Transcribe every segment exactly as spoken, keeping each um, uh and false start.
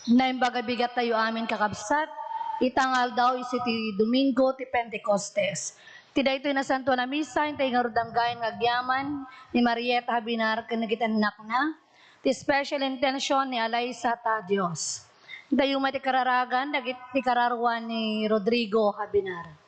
Naimbag a bigat tayo amin, kakabsat, ita nga aldaw isu ti Domingo ti Pentecostes. Ti daytoy nasantoan a misa, intay ngarud danggayan nga agyaman ni Marieta Habinar ken dagiti annakna, ti special intention ni Alaysa Tadios. Intayo met ti kararagan dagiti kararuan ni Rodrigo Habinar.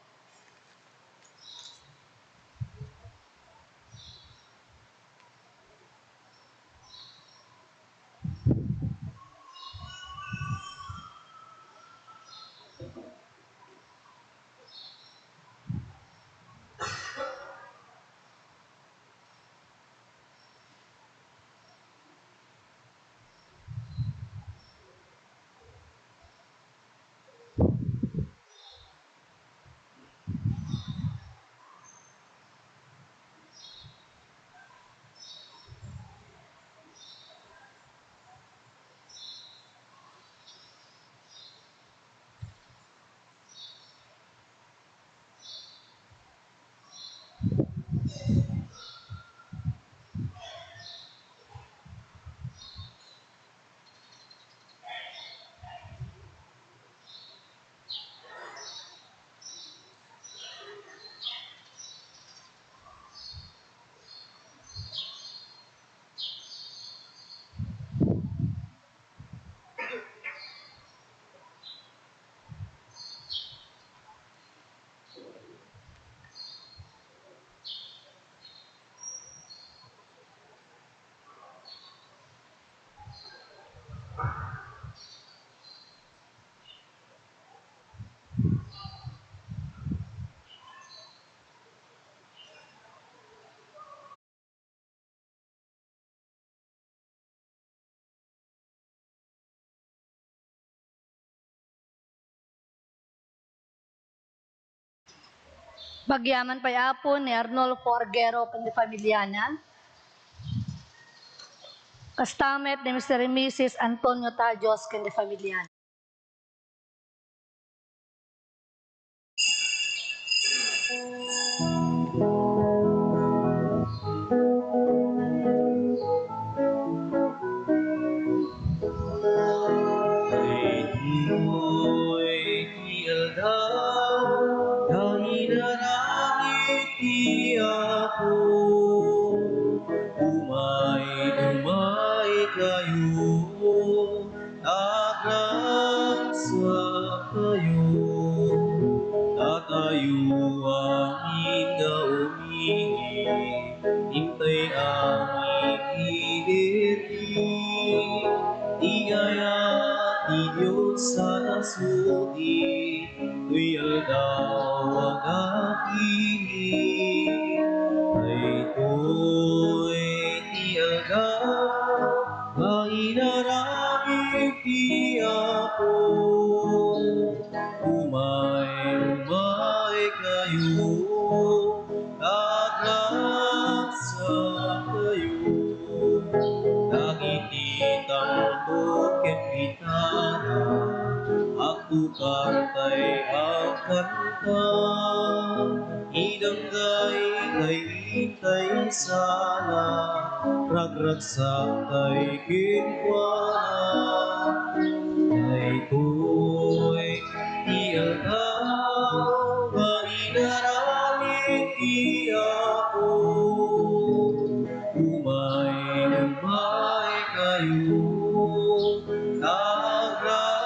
Pagyaman pay, Apo, ni Arnulfo Arguero ken ni familiana. Kasta met ni Mister and Missus Antonio Tajos ken ni familiana. Daytoy ti aldaw nga inaramid ti Apo. Umay, umay kayo, agrasya kayo, datayo amin nga umili, intay amin idiri, ti ayat ti Dios a nasudi, toy aldaw a agili. Daytoy ti aldaw nga inaramid ti Apo. Umay, umay kayo, agrasya kayo. Dagiti tambor ken gitara, agtukar tay agkanta. Idanggay tay itay sala, ragragsak tay kenkuana. Daytoy ti aldaw nga inaramid ti Apo. Umay, umay kayo, agrasya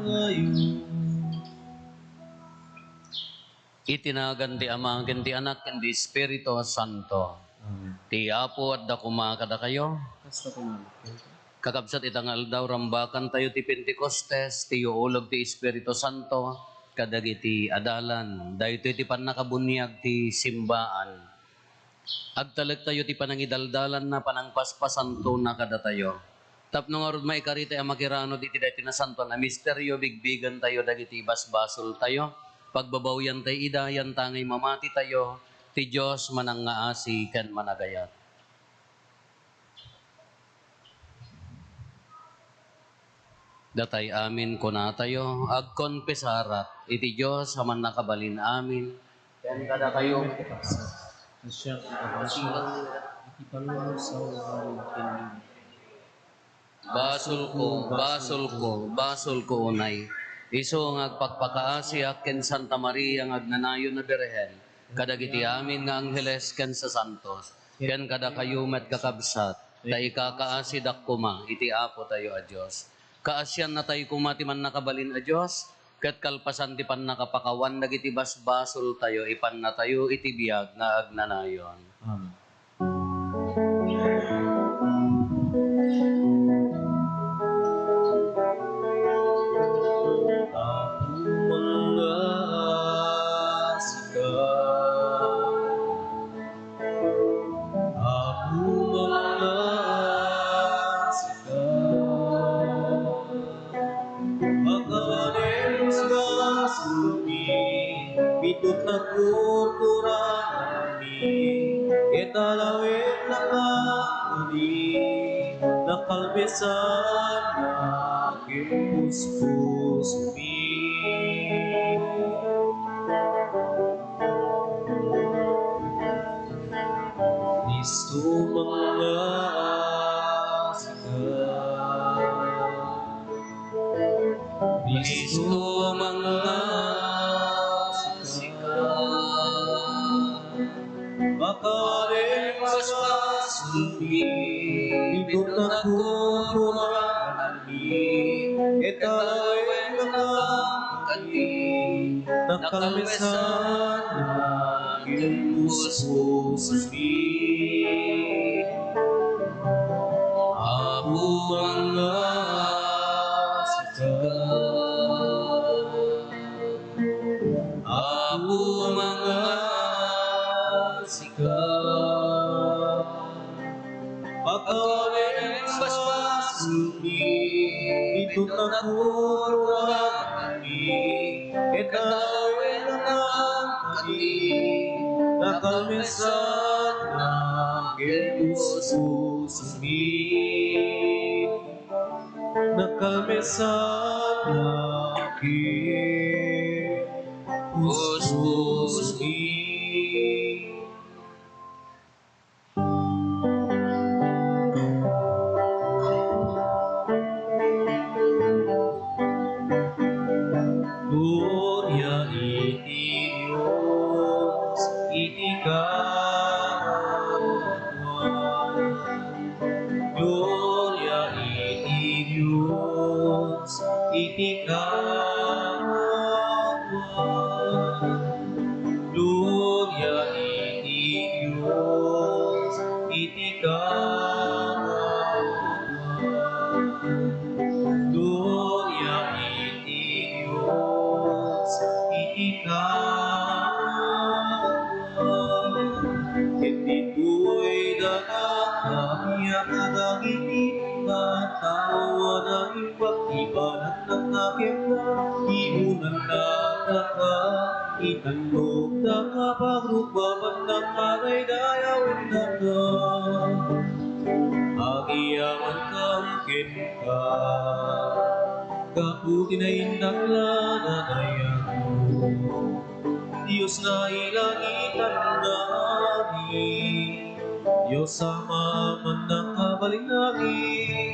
kayo. Iti nagan ti Ama, ken ti Anak, ken ti Espiritu Santo. Amen. Ti Apo adda koma kadakayo. Kasta koma. Kakabsat, ita nga aldaw, rambakantayo ti Pentecostes, ti yuulog ti Espiritu Santo kadagiti adalan. Daytoy ti pannakabuniag ti simbaan. Agtalektayo ti panangidaldalanna, panangpaspasantona kadatayo. Tapno ngarud, maikaritay a makiranud iti daytoy nasantoan a misterio, bigbigentayo dagiti basbasoltayo, pagbabawiantay ida, yantangay mamatitayo, ti Dios manangngaasi ken managayat. Datay amin kunatayo, agkonfesarak iti Dios a mannakabalin amin. Ken kadakayo, a siak ti kabasilan, iti panunot, saoan, ken Basolko, basolko, basolko unay. Isu nga agpakpakaasiak ken Santa Maria nga agnanayon a Birhen, kadagiti amin nga angheles ken sasantos, ken kadakayo met, kakabsat, ta ikakaasidak koma iti Apotayo a Dios. Kaasiannatayo koma ti Mannakabalin a Dios, ket kalpasan ti pannakapakawan dagiti basbasoltayo, ipannatayo iti biag nga agnanayon. Amen. Apo, mangngasi ka. Apo, mangngasi ka. Pakawanem ti basbasolmi, bitot nakurkuranmi, ket alawennaka kadi, nakalmesannak ken pusposmi. Kristo, mangngasi ka. Kristo, mangngasi ka. Pakawanem ti basbasolmi, bitot nakurkuranmi, ket alawennaka kadi, nakalmesannak ken pusposmi. Apo, mangngasi ka. Apo, mangngasi ka. Pakawanem ti basbasolmi, bitot nakurkuranmi, ket alawennaka kadi, nakalmesannak ken pusposmi. Nakalmesannak ken pusposmi. Gloria iti Dios iti kabangat. Gloria iti Dios iti kabangat. Gloria iti Dios iti kabangat. Gloria iti Dios iti kabangat. Ket ditoy daga, kami a kadagiti tattao a nangipaktibanat Nagnakem na imunanna daka, itannogda nga pagrukbabanna nga daydayawen daka. Agyamankam kenka, gapu ti naimbag a dayagmo. Dios nga ilangitan nga Amin. Dios Ama, Mannakabalin a Amin.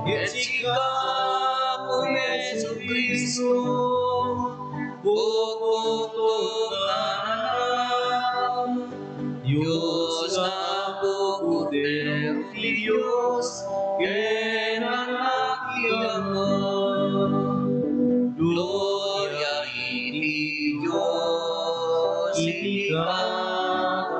Ket sika, Apo Jesu-Cristo, bukbuktok nga Anak. Dios nga Apo, Kordero ti Dios, ken Anak ti Ama. Gloria iti Dios iti kabangat.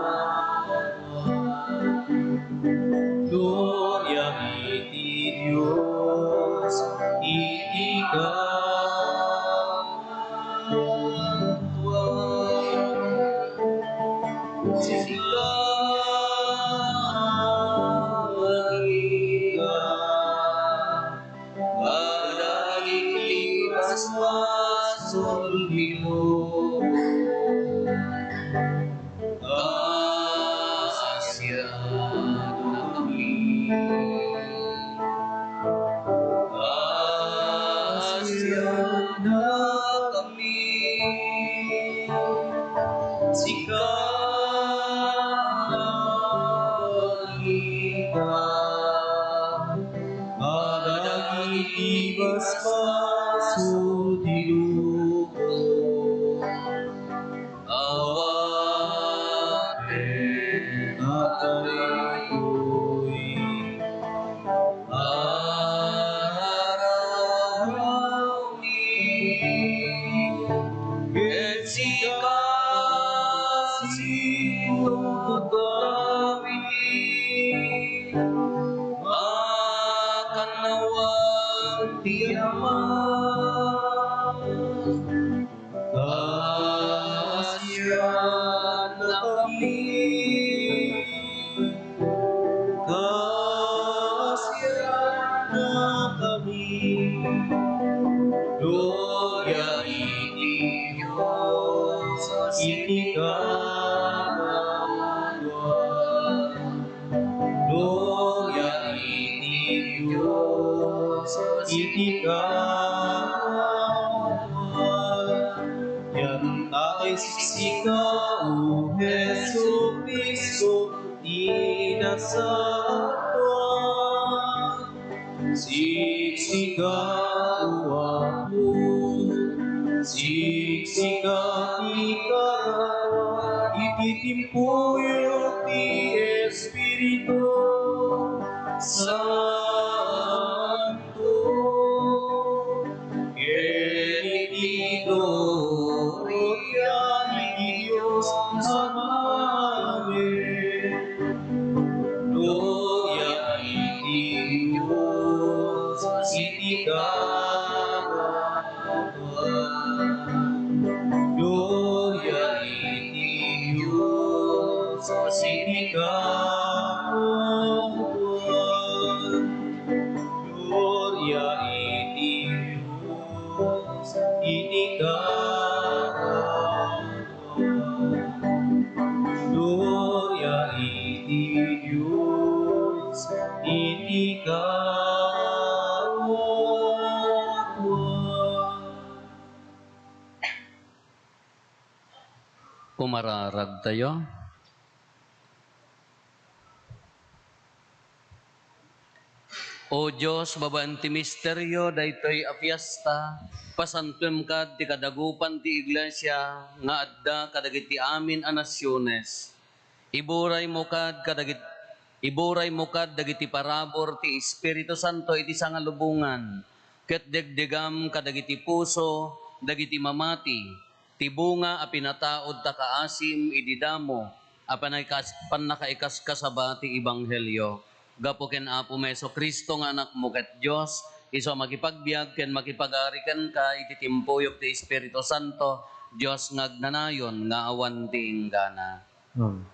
Gloria iti Dios iti kabangat. Sika, kadagiti basbasolmi. Kaasiannakami. Kaasiannakami. Sika, Anak. Kadagiti Dilugo, awaten a daytoy a aramidmi, ket sika, sika, Makannawan ti Ama. Kasiannakami, kasiannakami. Gloria iti Dios iti kaadua. Gloria iti Dios iti kaadua. Yan ay siksika, O Jesu-Cristo, ti nasatua. Siksika, O Apo, siksika ti kaadua iti timpuyog ti Espiritu Santo. Ken iti gloria iti Dios Ama. Amen. Gloria iti Dios iti kaadua. Gloria iti Dios iti kaadua. Gloria iti Dios iti kaadua. Gloria iti Dios iti kaadua. Umararagtayo. O Dios, babaen ti misterio daytoy a fiesta, pasantuem kad ti kadagupan ti Iglesia nga adda kadagiti amin a nasiones. Iburaymo kad kadagit-, iburaymo kad dagiti parabur ti Espiritu Santo iti sangalubongan, ket degdegam kadagiti puso dagiti mamati, ti bunga a pinataud ta kaasim idi damo a panakas-, pannakaikaskasaba ti ebanghelio. Gapu ken Apomi Jesu-Cristo nga Anakmo ket Dios, isu a makipagbiag ken makipagari kenka iti timpuyog ti Espiritu Santo, Dios nga agnanayon nga awan ti inggana. Hmm.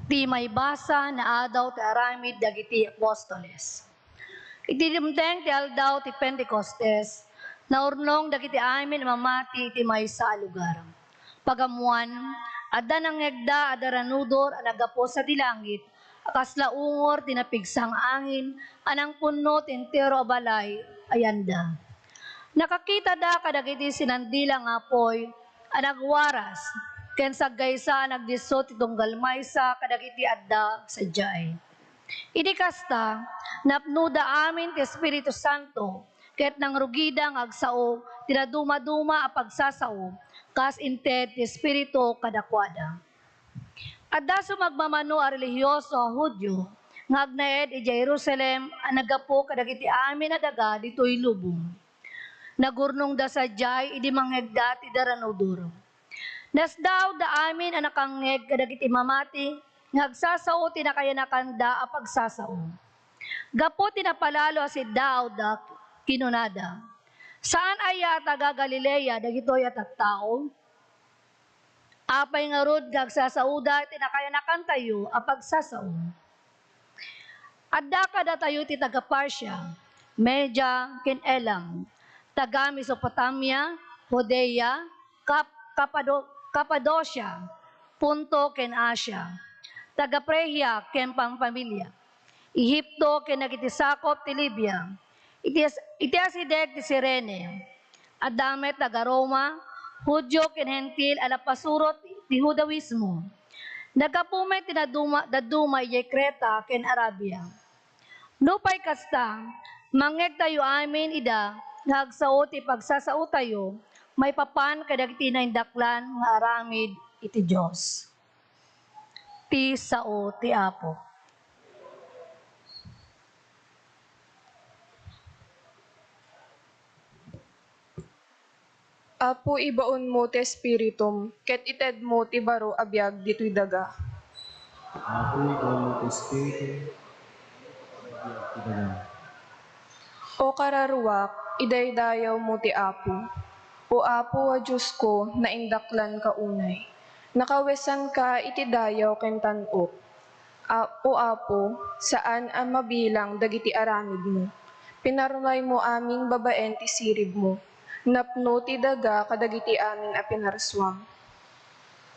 Ti maibasa nga Adaw ti Aramid dagiti Apostoles. Iti dimteng ti aldaw ti Pentecostes, naurnong dagiti amin a mamati iti maysa a lugar. Pagammoan, adda nangngegda a daranudor a naggapu sadi langit a kasla ungor ti napigsa nga angin a nangpunno ti entero a balay a yanda. Nakakitada kadagiti sinandila nga apuy a nagwaras ken saggaysa a nagdisso ti tunggal maysa kadagiti adda sadiay. Idi kasta, napnoda amin ti Espiritu Santo ket nangrugida nga agsao ti dadumaduma a pagsasao kas inted ti Espiritu kadakuada. Adda sumagmamano a relihioso a Judio nga agnaed idiay Jerusalem a naggapu kadagiti amin a daga ditoy lubong. Nagurnongda sadiay idi mangngegda ti daranudor. Nasdaawda amin a nakangngeg kadagiti mamati nga agsasao ti nakayanakanda a pagsasao. Gapu ti napalalo a siddaawda, kinunada, "Saan aya a taga-Galilea dagitoy a tattao? Apay ngarud nga agsasaoda ti nakayanakantayo a pagsasao? Adda kadatayo ti taga-Partia, Media, ken Elam, taga-Mesopotamia, Judea, Kap-, Kapado-, Kapadocia, Ponto ken Asia, taga-Phrygia ken Pamphylia, Egipto ken dagiti sakop ti Libia, iti as-, iti asideg ti Cirene. Adda met taga-Roma, Judio ken Hentil a napasurot ti Judaismo. Naggapu met ti naduma-, dadduma idiay Creta ken Arabia." Nupay kasta, Mangngegtayo amin ida nga agsao ti pagsasaotayo maipapan kadagiti naindaklan nga aramid iti Dios. Ti sao ti Apo. Apo, ibaonmo ti Espiritum, ket itedmo ti baro a biag ditoy daga. Apo, ibaonmo ti Espiritum, ket itedmo ti baro a biag ditoy daga. O kararuak, idaydayawmo ti Apo. O Apo a Diosko, naindaklanka unay. Nakawesanka iti dayaw ken tan-ok. A-, O Apo, saan a mabilang dagiti aramidmo. Pinarunaymo amin babaen ti siribmo. Napno ti daga kadagiti amin a pinarsuam.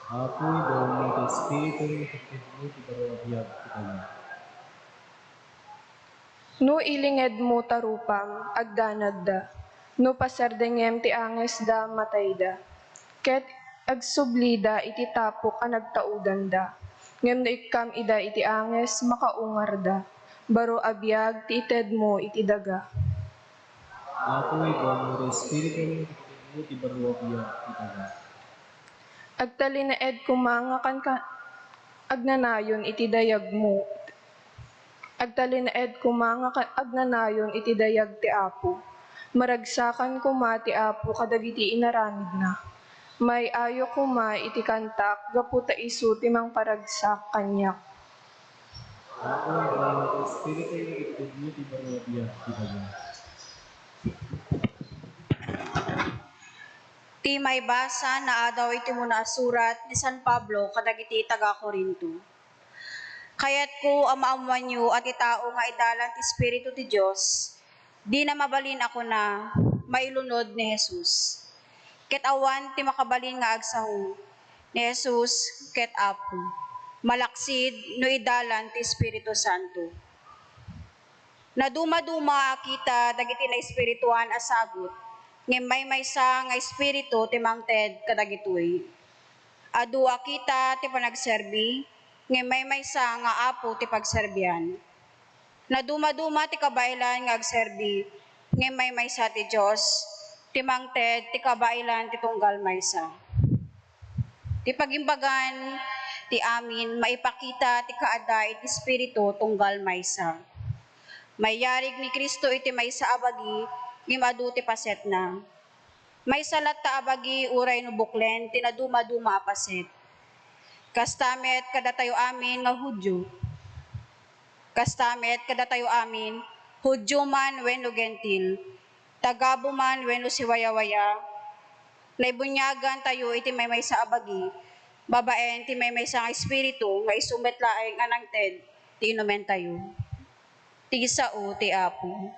Apo, ibaonmo ti Espiritum, ket itedmo ti baro a biag ti daga. No ilingedmo ti rupam, agdanagda. No pasardengem ti angesda, matayda. Ket agsublida iti tapok a nagtaudanda. Ngem no ikkam ida iti anges, makaungarda. Baro a biag ti itedmo iti daga. Apo, ibaonmo ti Espiritum, ket itedmo ti baro a biag ti daga. Agtalinaed koma nga kan-, ka-, agnanayon iti dayagmo. Agtalinaed koma nga ka-, agnanayon iti dayag ti Apo. Maragsakan koma ti Apo kadagiti inaramidna. May-ayo koma iti kantak gapu ta isu ti mangparagsak kaniak. Apo, ibaonmo ti Espiritum, ket itedmo ti baro a biag ti daga. Ti maibasa naadaw iti umuna a surat ni San Pablo kadagiti taga-Corinto. Kayatko a maammoanyo a ti tao nga idalan ti Espiritu ti Dios, dina mabalin a kuna, "Mailunod ni Jesus." Ket awan ti makabalin nga agsao, ni Jesus ket Apo, malaksid no idalan ti Espiritu Santo. Nadumaduma a kita dagiti naespirituan a sagut, ngem maymaysa nga Espiritu ti mangted kadagitoy. Adu a kita ti panagserbi, ngem maymaysa nga Apo ti pagserbian. Nadumaduma ti kabaelan nga agserbi, ngem maymaysa ti Dios ti mangted ti kabaelan ti tunggal maysa. Ti pagimbagan ti amin maipakita ti kaada iti Espiritu tunggal maysa. Mayarig ni Cristo iti maysa a bagi, ngem adu ti pasetna. Maysa latta a bagi uray no buklen ti nadumaduma a paset. Kasta met kadatayo amin nga Judio. Kasta met kadatayo amin, Judio man wenno Gentil, tagabu man wenno siwayawaya, naibuniagantayo iti maymaysa a bagi, babaen ti maymaysa nga Espiritu nga isu met laeng a nangted ti inumentayo. Ti sao ti Apo.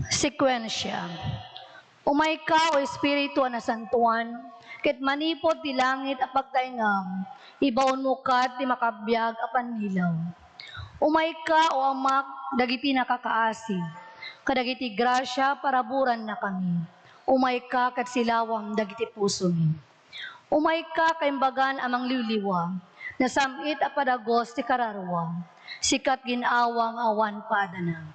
Sekuensia. Umayka, O Espiritu a Nasantoan, ket manipud ti langit a pagtaengam, ibaonmo kad ti makabiag a pannilaw. Umayka, O Amak, dagiti nakakaasi, kadagiti grasia, paraburannakami. Umayka ket silawam dagiti pusomi. Umayka kaimbagan a mangliwliwa, nasam-it a padagos ti kararua, sikat gin-awa nga awan padana.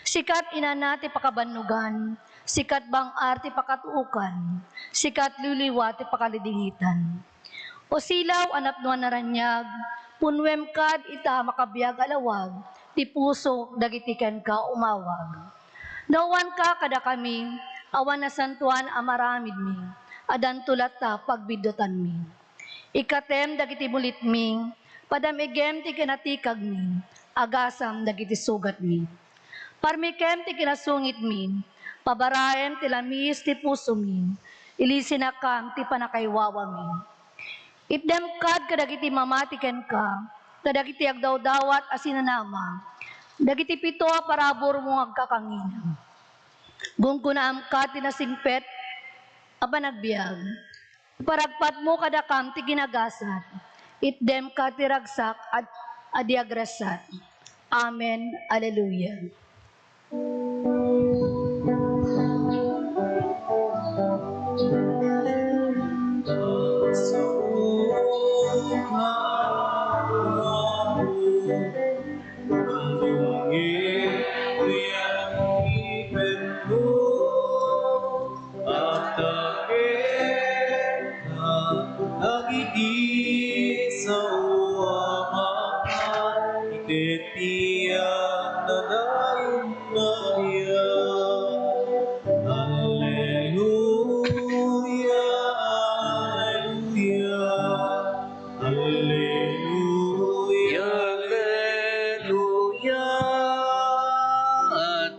Sikat inana ti pakabannogan, sikat bang-ar ti pakatuokan, sikat liwliwa ti pakalidingitan. O silaw a napnoan a raniag, punnuem kad ita makabiag a lawag ti pusok dagiti kenka umawag. No awanka kadakami, awan nasantoan a maramidmi, addanto latta pagbiddutanmi. Ikkatem dagiti bulitmi, padam-igem ti kinatikagmi, agasam dagiti sugatmi. Parmikem ti kinasungitmi, pabaraem ti lamis ti pusomi, ilisinakam ti pannakaiwawami. Itdem kad kadagiti mamati kenka, kadagiti agdawdawat a sinanama, dagiti pito a paraburmo nga agkakangina. Gunggonaam kad ti nasingpet a panagbiag. Iparagpatmo kadakam ti ginagasat. Itdem kad ti ragsak a, a di agrasat. Amen. Alleluia.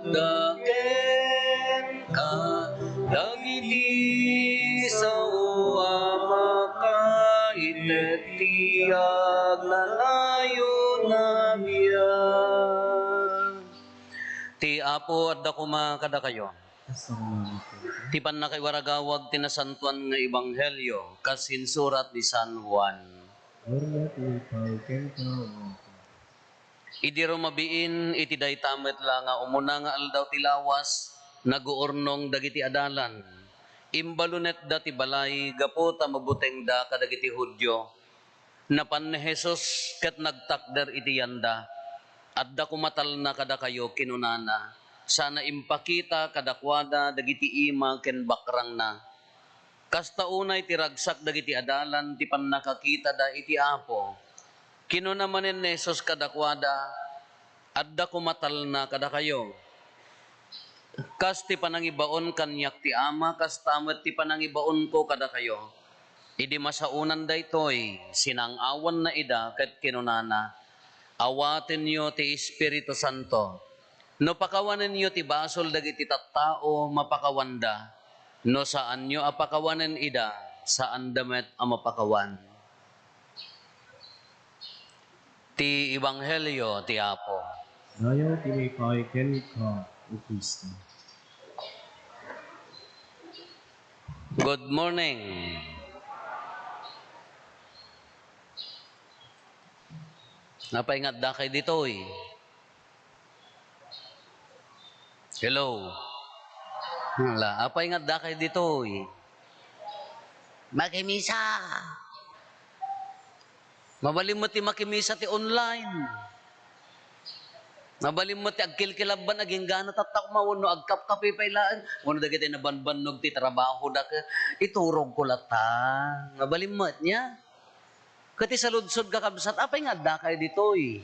Dakenka dagiti sao a makaited ti agnanayon a biag. Ti Apo adda koma kadakayo. Ti pannakaiwaragawag ti nasantoan nga ebanghelio kas insurat ni San Juan. Gloria ti Apo kenka, O Apo. Idi rumabiin, iti dayta met la nga umuna nga aldaw ti lawas, naguurnong dagiti adalan. Imbalunetda ti balay gapu ta mabutengda kadagiti Judio. Napan ni Jesus ket nagtakder iti yanda. "Adda koma talna kadakayo," kinunana, sana impakita kadakuada dagiti ima ken bakrangna. Kasta unay ti ragsak dagiti adalan ti pannakakitada iti Apo. Kinuna manen ni Jesus kadakuada, "Adda koma talna kadakayo. Kas ti panangibaon kaniak ti Ama, kasta met ti panangibaonko kadakayo." Idi masaonan daytoy, sinang-awanna ida ket kinunana, "Awatenyo ti Espiritu Santo. No pakawanenyo ti basol dagiti tattao, mapakawanda. No saanyo a pakawanen ida, saanda met a mapakawan." Ti Ebanghelio ti Apo. Dayaw ti maipay kenka, O Cristo. Good morning. Apay nga addakay ditoy? Hello. Hala, apay nga addakay ditoy? Makimisa. Mabalin met ti makimisa ti online. Mabalin met ti agkilkilabban agingga tatta koma wenno agkapkape pay laeng. Wenno dagiti nabanbannog ti trabahoda ket iturogko latta. Mabalin met nia. Ket ti saludsod, kakabsat, apay nga addakay ditoy?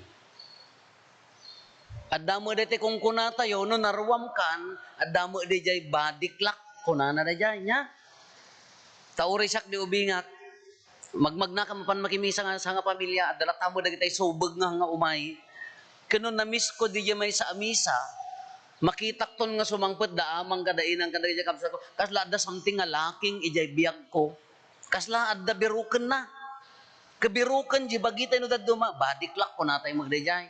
Adda met daytoy kunkunatayo, no naruamkan, adda met daydiay body clock, kunana daydiay, nia? Ta uray siak di ubingak, magmagnaka mapan makimisa nga sangapamilia, adda latta met dagitay subeg nga, nga umay. Ken no namisko daydiay maysa a misa, makitakton nga sumangpet da amang kada inang kada idiay kabsatko, kasla adda something nga lacking idiay biagko. Kasla adda birokenna. Kabiroken di bagitay no dadduma, body clock kunatay met daydiay.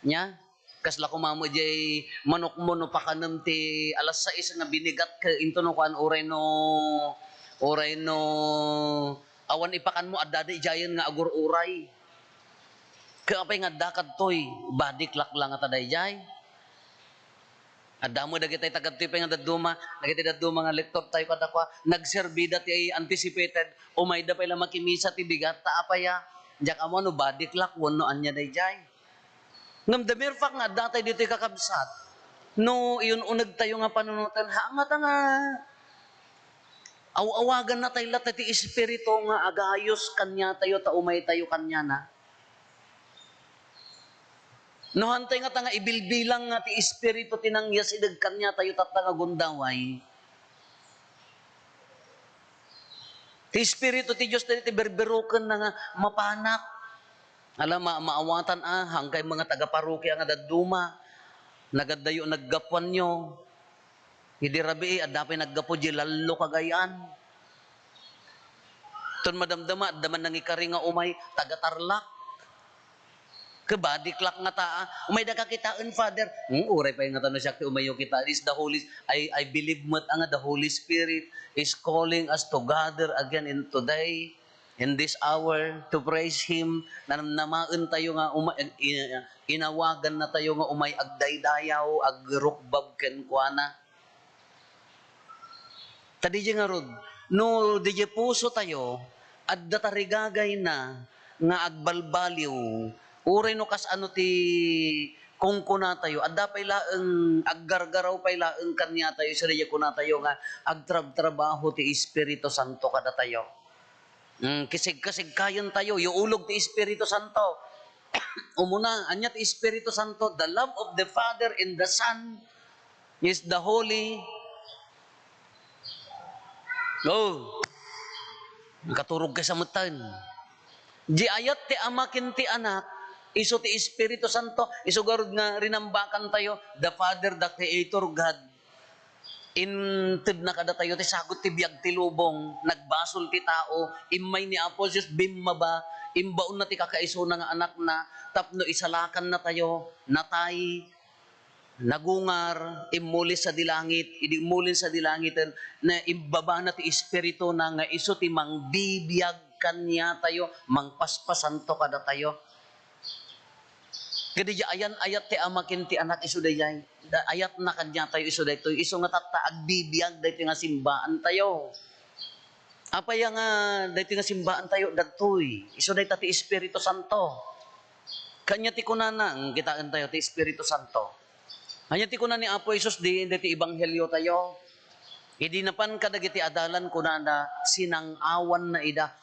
Nia? Kasla koma met diay manokmo no pakanem ti alas sais nga binigat ket into no kuan uray no, uray no awan ipakanmo, adda daydiayen nga agur-uray. Ket apay nga adda kadtoy? Body clock la ngata daydiay. Adda met dagitay ta kadtoy pay nga dadduma, dagiti dadduma nga lektortayo kadakuada, nagserbida ti anticipated, umayda pay la makimisa ti bigat, ta apay a, diak ammo no body clock wenno ania daydiay. Ngem the mere fact nga addatay ditoy, kakabsat, no iyun-unegtayo nga panunoten, haan ngata nga aw-awagannatay latta ti Espiritu nga agayos kaniatayo ta umaytayo kaniana. No haantay ngata nga ibilbilang nga ti Espiritu ti nangyasideg kaniatayo tatta nga gundaway, ti Espiritu ti Dios daytoy ti berberokenna nga mapanak. Ala, ma-, maawatan a, haankayo nga taga-parokia nga dadduma, nagaddayo naggapuanyo. Idi rabii, adda pay naggapu diay Lallo, Cagayan. Ton madamdama, adda man nangikari nga umay, taga-Tarlac. Ket body clock ngata a, umayda ka kitaen, Father. Hmm, uray pay ngata no siak ti umayyo kitaen. Is the Holy, I, I believe met a nga the Holy Spirit is calling us to gather again in today, in this hour, to praise Him. Nanamnamaentayo nga uma-, in-, inawagannatayo nga umay agdaydayaw, agrukbab kenkuana. Ta diay ngarud, no diay pusotayo, adda tarigagayna nga agbalbaliw, uray no kasano ti kunkunatayo, adda pay laeng, aggargaraw pay laeng kaniatayo, isu diay kunatayo nga agtrabtrabaho ti Espiritu Santo kadatayo. Mm, kisigkasigkayentayo, iulog ti Espiritu Santo. Umuna, ania ti Espiritu Santo? The love of the Father and the Son is the Holy. Oh, nakaturog kay sa metten. Di ayat ti Ama ken ti Anak, Isu ti Espiritu Santo, isu garud nga rinambakantayo, the Father, the Creator God. Intedna kadatayo ti sagut ti biag ti lubong, nagbasol ti tao, immay ni Apo Jesus, bimmaba, imbaonna ti kakaisuna nga anakna, tapno isalakannatayo, natay, nagungar, immuli sadi langit, idi immuli sadi langiten, na imbabana ti Espirituna nga isu ti mangbibiag kaniatayo, mangpaspasanto kadatayo. Kadi diay ayan-ayat ti Ama ken ti Anak isu daydiay. Da-, ayatna kaniatayo isu daytoy. Isu nga tatta, agbibiag daytoy nga simbaantayo. Apay nga daytoy nga simbaantayo dagtoy? Isu dayta ti Espiritu Santo. Kanya ti kunana, mm, kitaentayo ti Espiritu Santo. Ania ti kuna ni Apo Jesus di, daytoy ebangheliotayo? Idi napan kadagiti adalan, kunana, sinang-awanna ida.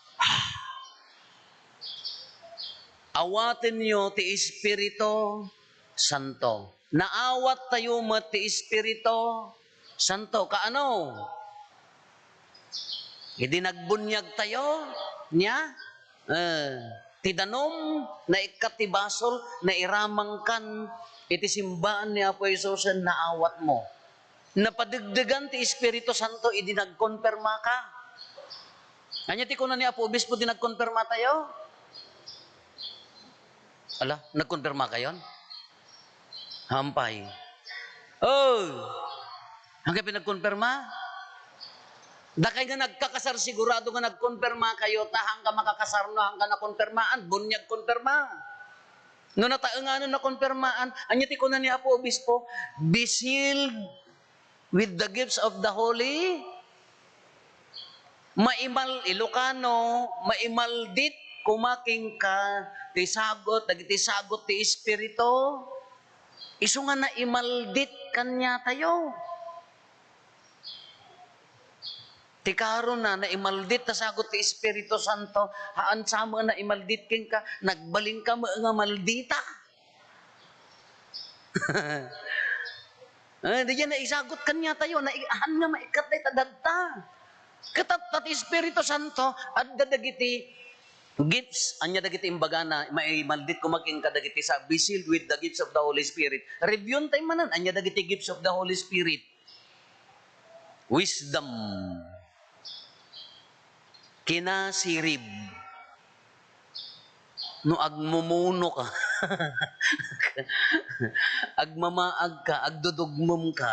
Awatenyo ti Espiritu Santo. Naawattayo met ti Espiritu Santo. Kaano? Idi nagbuniagtayo, nia? Eh, ti danum, naikkat ti basol, nairamangkan iti simbaan ni Apo Jesus, naawatmo. Napadegdegan ti Espiritu Santo idi nagkonpermaka. Ania ti kuna ni Apo Obispo ti nagkonpermatayo? Ala, nagkonpermakayon? Hampay. Oh! Hangka pinagkonperma? Dakay nga nagkakasar, sigurado nga nagkonpermakayo, ta hangka makakasar no hangka nakonpermaan, buniag konperma. No nataenganen nakonpermaan, ania ti kuna ni Apo Obispo? Be sealed with the gifts of the Holy, maimal-, Ilocano, maimaldit koma kenka ti sagut, dagiti sagut ti Espiritu. Isu nga naimaldit kaniatayo. Ti karona, naimaldit ta sagut ti Espiritu Santo, haan sa met naimaldit kenka, nagbalinka met nga maldita. Eh, di diay naisagut kaniatayo, naiahan nga maikkat dayta dadta. Ket tatta ti Espiritu Santo, adda dagiti gifts, ania dagiti imbagana, maimaldit koma kenka dagiti sa, be sealed with the gifts of the Holy Spirit. Reviewentayo manen, ania dagiti gifts of the Holy Spirit? Wisdom. Kinasirib. No agmumuno ka, agmamaag ka, agdudugmem ka,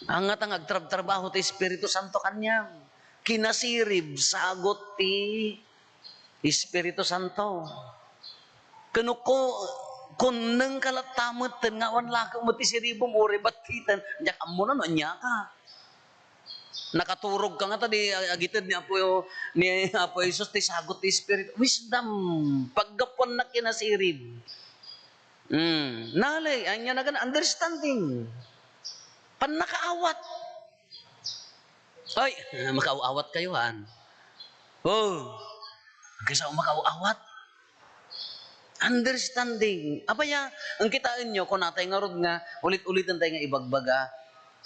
angata nga agtrabtrabaho ti Espiritu Santo kaniam. Kinasirib, sagut ti Espiritu Santo. Ken no ku-, kunnengka latta metten nga awan laeng met ti siribem, uray battiten, diak ammo no ania ka. Nakaturog ka ngata di agited ni Apo, ni Apo Jesus ti sagut ti Espiritu. Wisdom, paggapuanna kinasirib. Hmm, knowledge, ania nagan-, understanding. Pannakaawat. Ay, makaaw-awat kayo, han. Oh, kaysa makaaw-awat. Understanding. Apay a, ang kitaenyo, kunatay ngarud nga, ulit-ulitentayo nga ibagbaga,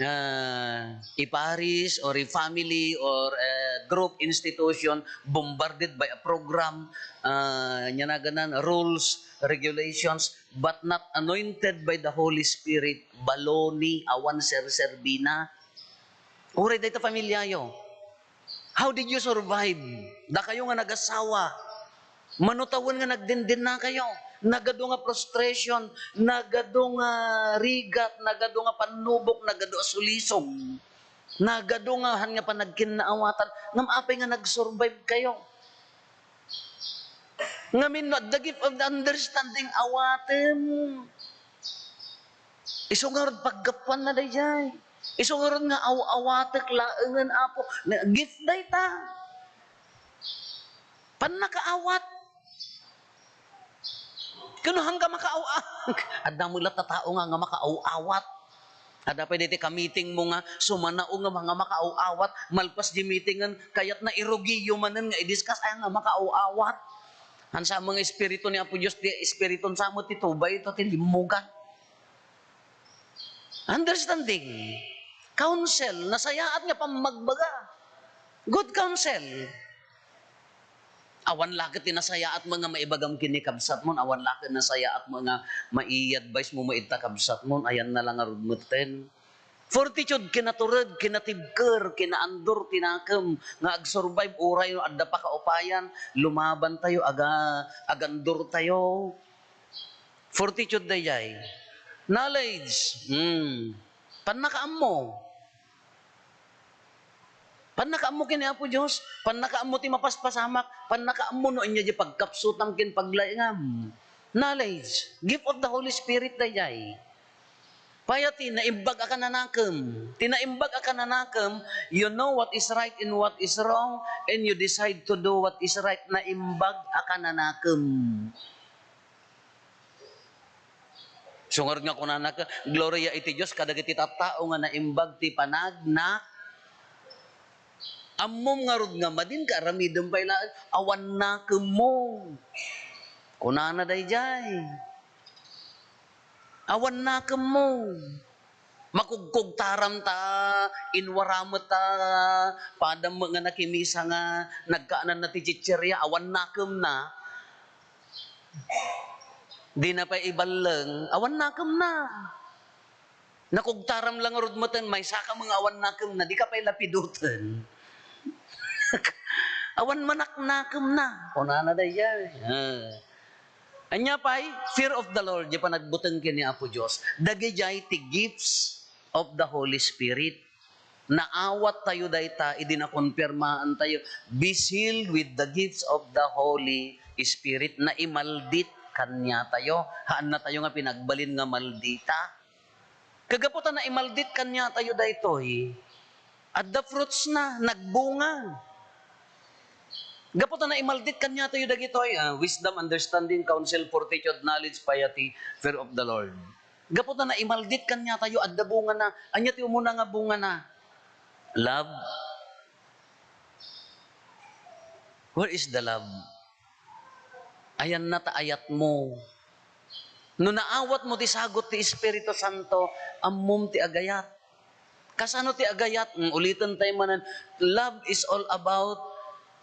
ah, a parish or a family or a group, institution, bombarded by a program, ah, ania nagan-, rules, regulations, but not anointed by the Holy Spirit, baloney, awan serserbina. Uray dayta pamilyayo. How did you survive? Dakayo nga nagasawa, mano tawen nga nagdindinna kayo. Nagadu nga frustration, nagadu nga rigat, nagadu nga pannubok, nagadu a sulisog, nagadu nga han nga panagkinnaawatan. Ngem apay nga nag-survive kayo? Ngamin no adda gift of the understanding, awatem. Isu ngarud paggapuanna daydiay. Isu ngarud nga aw-awatek laengen, Apo. Na, gift dayta. Pannakaawat. Ken no hangka makaaw-, adda met latta tao nga, nga makaaw-awat. Adda pay daytoy ka-meeting mo nga sumanao nga, nga makaaw-awat, malpas di meetingen, kayatna irugiyo manen nga i-discuss, ay nga makaaw-awat. Haan sa met nga espiritu ni Apo Dios, ti espiritun sa met ti tubay, ito ti limmugan. Understanding, counsel, nasayaat nga pammagbaga. Good counsel. Awan la ket ti nasayaatmo nga maibagam ken ni kabsatmo, awan la ket nasayaatmo nga mai-advise mo met ita kabsatmo, ayanna la ngarud metten. Fortitude, kinatured, kinatibker, kinaandur ti nakem nga agsurvive uray no adda pakaupayan, lumabantayo, aga-, agandurtayo. Fortitude daydiay. Knowledge, hmm, pannakaammo. Pannakaammo ken ni Apo Dios, pannakaammo ti mapaspasamak, pannakaammo no ania diay pagkapsutam ken paglaingam. Knowledge, gift of the Holy Spirit daydiay. Piety, naimbag a kananakem. Ti naimbag a kananakem, you know what is right and what is wrong, and you decide to do what is right. Naimbag a kananakem. Isu ngarud nga kunana ket, gloria iti Dios kadagiti tattao nga naimbag ti panagna-, ammom ngarud nga madin ka aramidem pay laeng, awan nakemmo. Kunana daydiay. Awan nakemmo. Makugkugtaram ta, inwara met ta, padam met nga nakimisa nga nagkaananna ti chicheria, awan nakemna. Dina pay iballeng, awan nakemna. Nakugtaram la ngarud metten, maysaka met nga awan nakemna, dika pay lapiduten. Awan manaknakemna. Kunana daydiay. Ah. Ania pay? Fear of the Lord, diay panagbuteng ken ni Apo Dios. Dagidiay ti gifts of the Holy Spirit. Naawattayo dayta idi nakonfirmaantayo. Be sealed with the gifts of the Holy Spirit. Naimaldit kaniatayo. Haannatayo nga pinagbalin nga maldita. Ket gapu ta naimaldit kaniatayo daytoy, adda fruits na, nagbunga. Gapu ta naimaldit kaniatayo dagitoy, ah, wisdom, understanding, counsel, fortitude, knowledge, piety, fear of the Lord. Gapu ta naimaldit kaniatayo, adda bungana. Ania ti umuna nga bungana? Love. Where is the love? Ayanna ta ayatmo. No naawatmo ti sagut ti Espiritu Santo, ammom ti agayat. Kasano ti agayat? Mm, uliten tayo manen, love is all about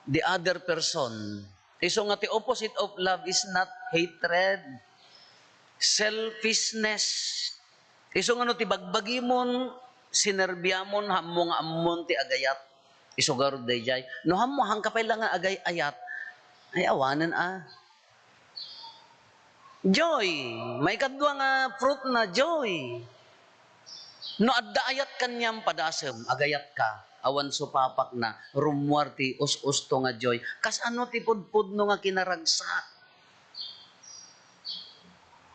the other person. Isu nga ti opposite of love is not hatred, selfishness. Isu nga no ti bagbagimon, sinerbiamon, hammo nga ammon ti agayat. Isu garud daydiay. No hammo, haanka pay la nga agay-ayat, ay awanen a. Joy, maikadua nga fruit na joy. No adda ayat kaniam, padasem, agayatka. Awan supapakna, rummuar ti us-usto nga joy. Kasano ti pudpudno nga kinaragsak?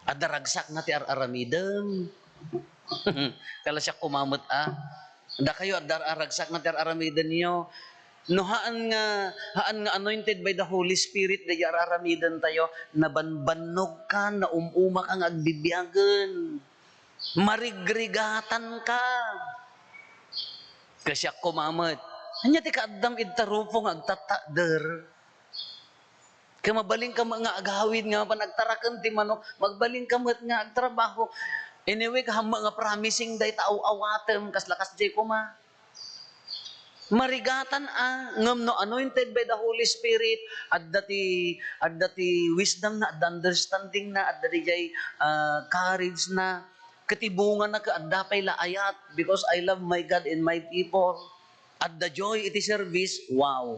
Adda ragsakna ti ar-aramidem. Kala siak koma met a. Dakayo, adda ar-, ragsakna ti ar-aramidenyo. No haan nga, haan nga anointed by the Holy Spirit, daydiay ar-aramidentayo, nabanbannogka, naum-umaka nga agbibiagen. Marigrigatanka. Ket siak koma met. Ania ti kaaddam ita, Rufo, nga agtattader? Ket mabalinka met nga agawid nga panagtaraken ti manok, mabalinka met nga agtrabaho. Anyway, kaammo nga promising dayta aw-awatem, kasla kasdiay koma. Marigatan a, ngem no anointed by the Holy Spirit, adda ti, adda ti wisdom na, adda understanding na, adda diay, ah, courage na. Ket ti bungana ket adda pay la ayat, because I love my God and my people. Adda joy iti service, wow.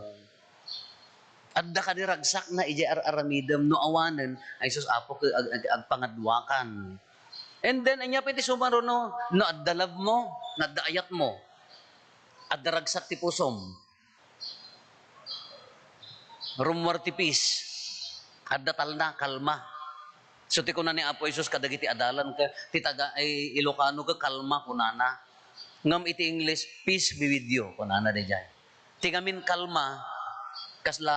Adda kadi ragsakna idiay ar-aramidem, no awanen, ay sus, Apo, ket ag-, ag-, agpangaduakan. And then, ania pay ti sumaruno? No adda love mo, no adda ayat mo, adda ragsak ti pusom. Rummuar ti peace. Adda talna, kalma. So, ti kuna ni Apo Jesus kadagiti adalan ket ti taga, ay, Ilocano ket kalma, kunana. Ngem iti English, "Peace be with you," kunana daydiay. Ti ngamin kalma, kasla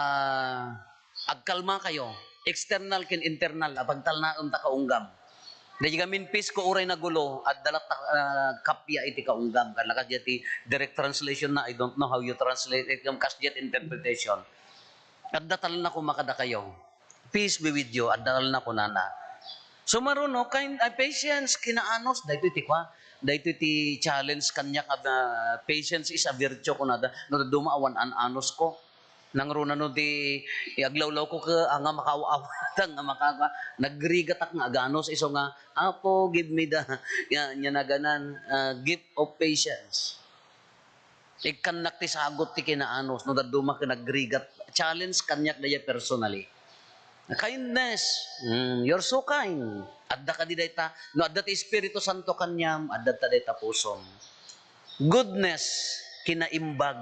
agkalmakayo, external ken internal a pagtalnaem ta kaunggam. Daydiay ngamin peace ko uray nagulo, adda latta, ah, kappia iti kaunggam. Kasla kasdiay ti direct translation na, I don't know how you translate it, ngem kasdiay ti interpretation. Adda talna koma kadakayo. "Peace be with you," adda talna kunana. Sumaruno, kind, ah, patience, kinaanus, daytoy ti kua, daytoy ti challenge kaniak a, ah, patience is a virtue, kunada. No dadduma awan an-anusko. Nangruna no ti aglawlawko ket, ah, nga makaaw-awatan nga makaka-, nagrigatak nga aganus isu nga, "Apo, give me the," ya, ya naganan, ah, "gift of patience." Ikkannak ti sagut ti kinaanus no dadduma ket nagrigat. Challenge kaniak dayta personally. Kindness. Mm, you're so kind. Adda kadi dayta, no adda ti Espiritu Santo kaniam, adda ta dayta pusom. Goodness, kinaimbag.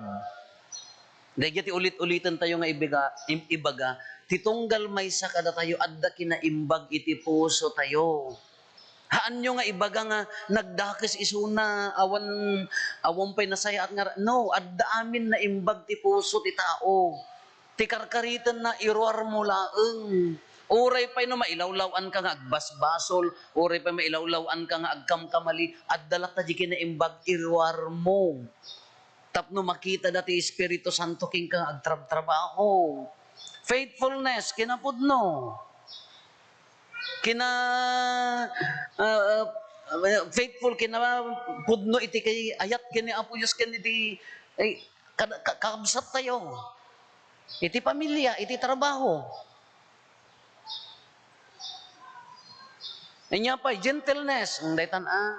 Dayta ti ulit-uliten tayo nga ibiga-, im-, ibaga, ti tunggal maysa kadatayo, adda kinaimbag iti puso tayo. Haanyo nga ibaga nga nagdakes isuna, awan, awan pay nasayaat nga ra-, no, adda amin naimbag ti puso ti tao. Ti karkaritenna, iruarmo laeng. Uray pay no mailawlaw-anka nga agbasbasol, uray pay mailawlaw-anka nga agkamkamali, adda latta di kinaimbag, iruarmo. Tapno makitada ti Espiritu Santo kenka nga agtrabtrabaho. Faithfulness, kinapudno. Kina-, ah, ah, faithful, kinapudno iti kay-, ayat ken ni Apo Dios ken iti, ay, kada-, ka-, kakabsat tayo. Iti pamilya, iti trabaho. Ania pay, gentleness, ang daytan, ah.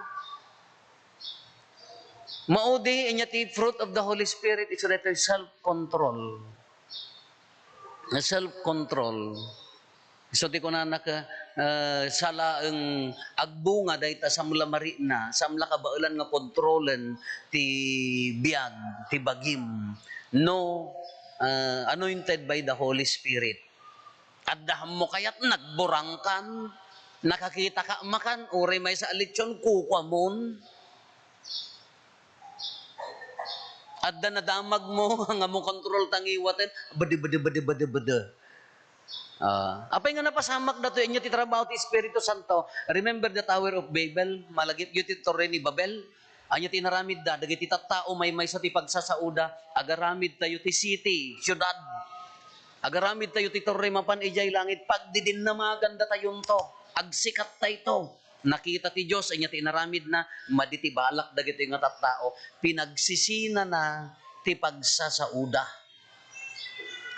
Maudi, ania ti fruit of the Holy Spirit, isu daytoy self-control. Self-control. So, ti kunana ka, ah, sa laeng agbunga dayta, samla marikna, samla kabaelan nga kontrolen ti biag, ti bagim. No, ah, anointed by the Holy Spirit. Adda ammo kayat nagburangkan, nakakita ka makan, uray maysa a litson, kukuamon. Adda nadamagmo nga mo kontrol tangiwaten, bede, bede, bede, bede, bede. Ah, apay nga napasamak datoy, ania ti trabaho ti Espiritu Santo? Remember the Tower of Babel? Malagipyo ti Torre ni Babel? Ania ti inaramidda? Dagiti tattao maymaysa ti pagsasauda, agaramid tayo ti city, siudad. Agaramid tayo ti torre mapan idiay langit, pagdidinnamagan datayonto. Agsikat tayto. Nakita ti Dios, ania ti inaramidna? Madi ti balak dagitoy nga tattao, pinagsisinana ti pagsasauda.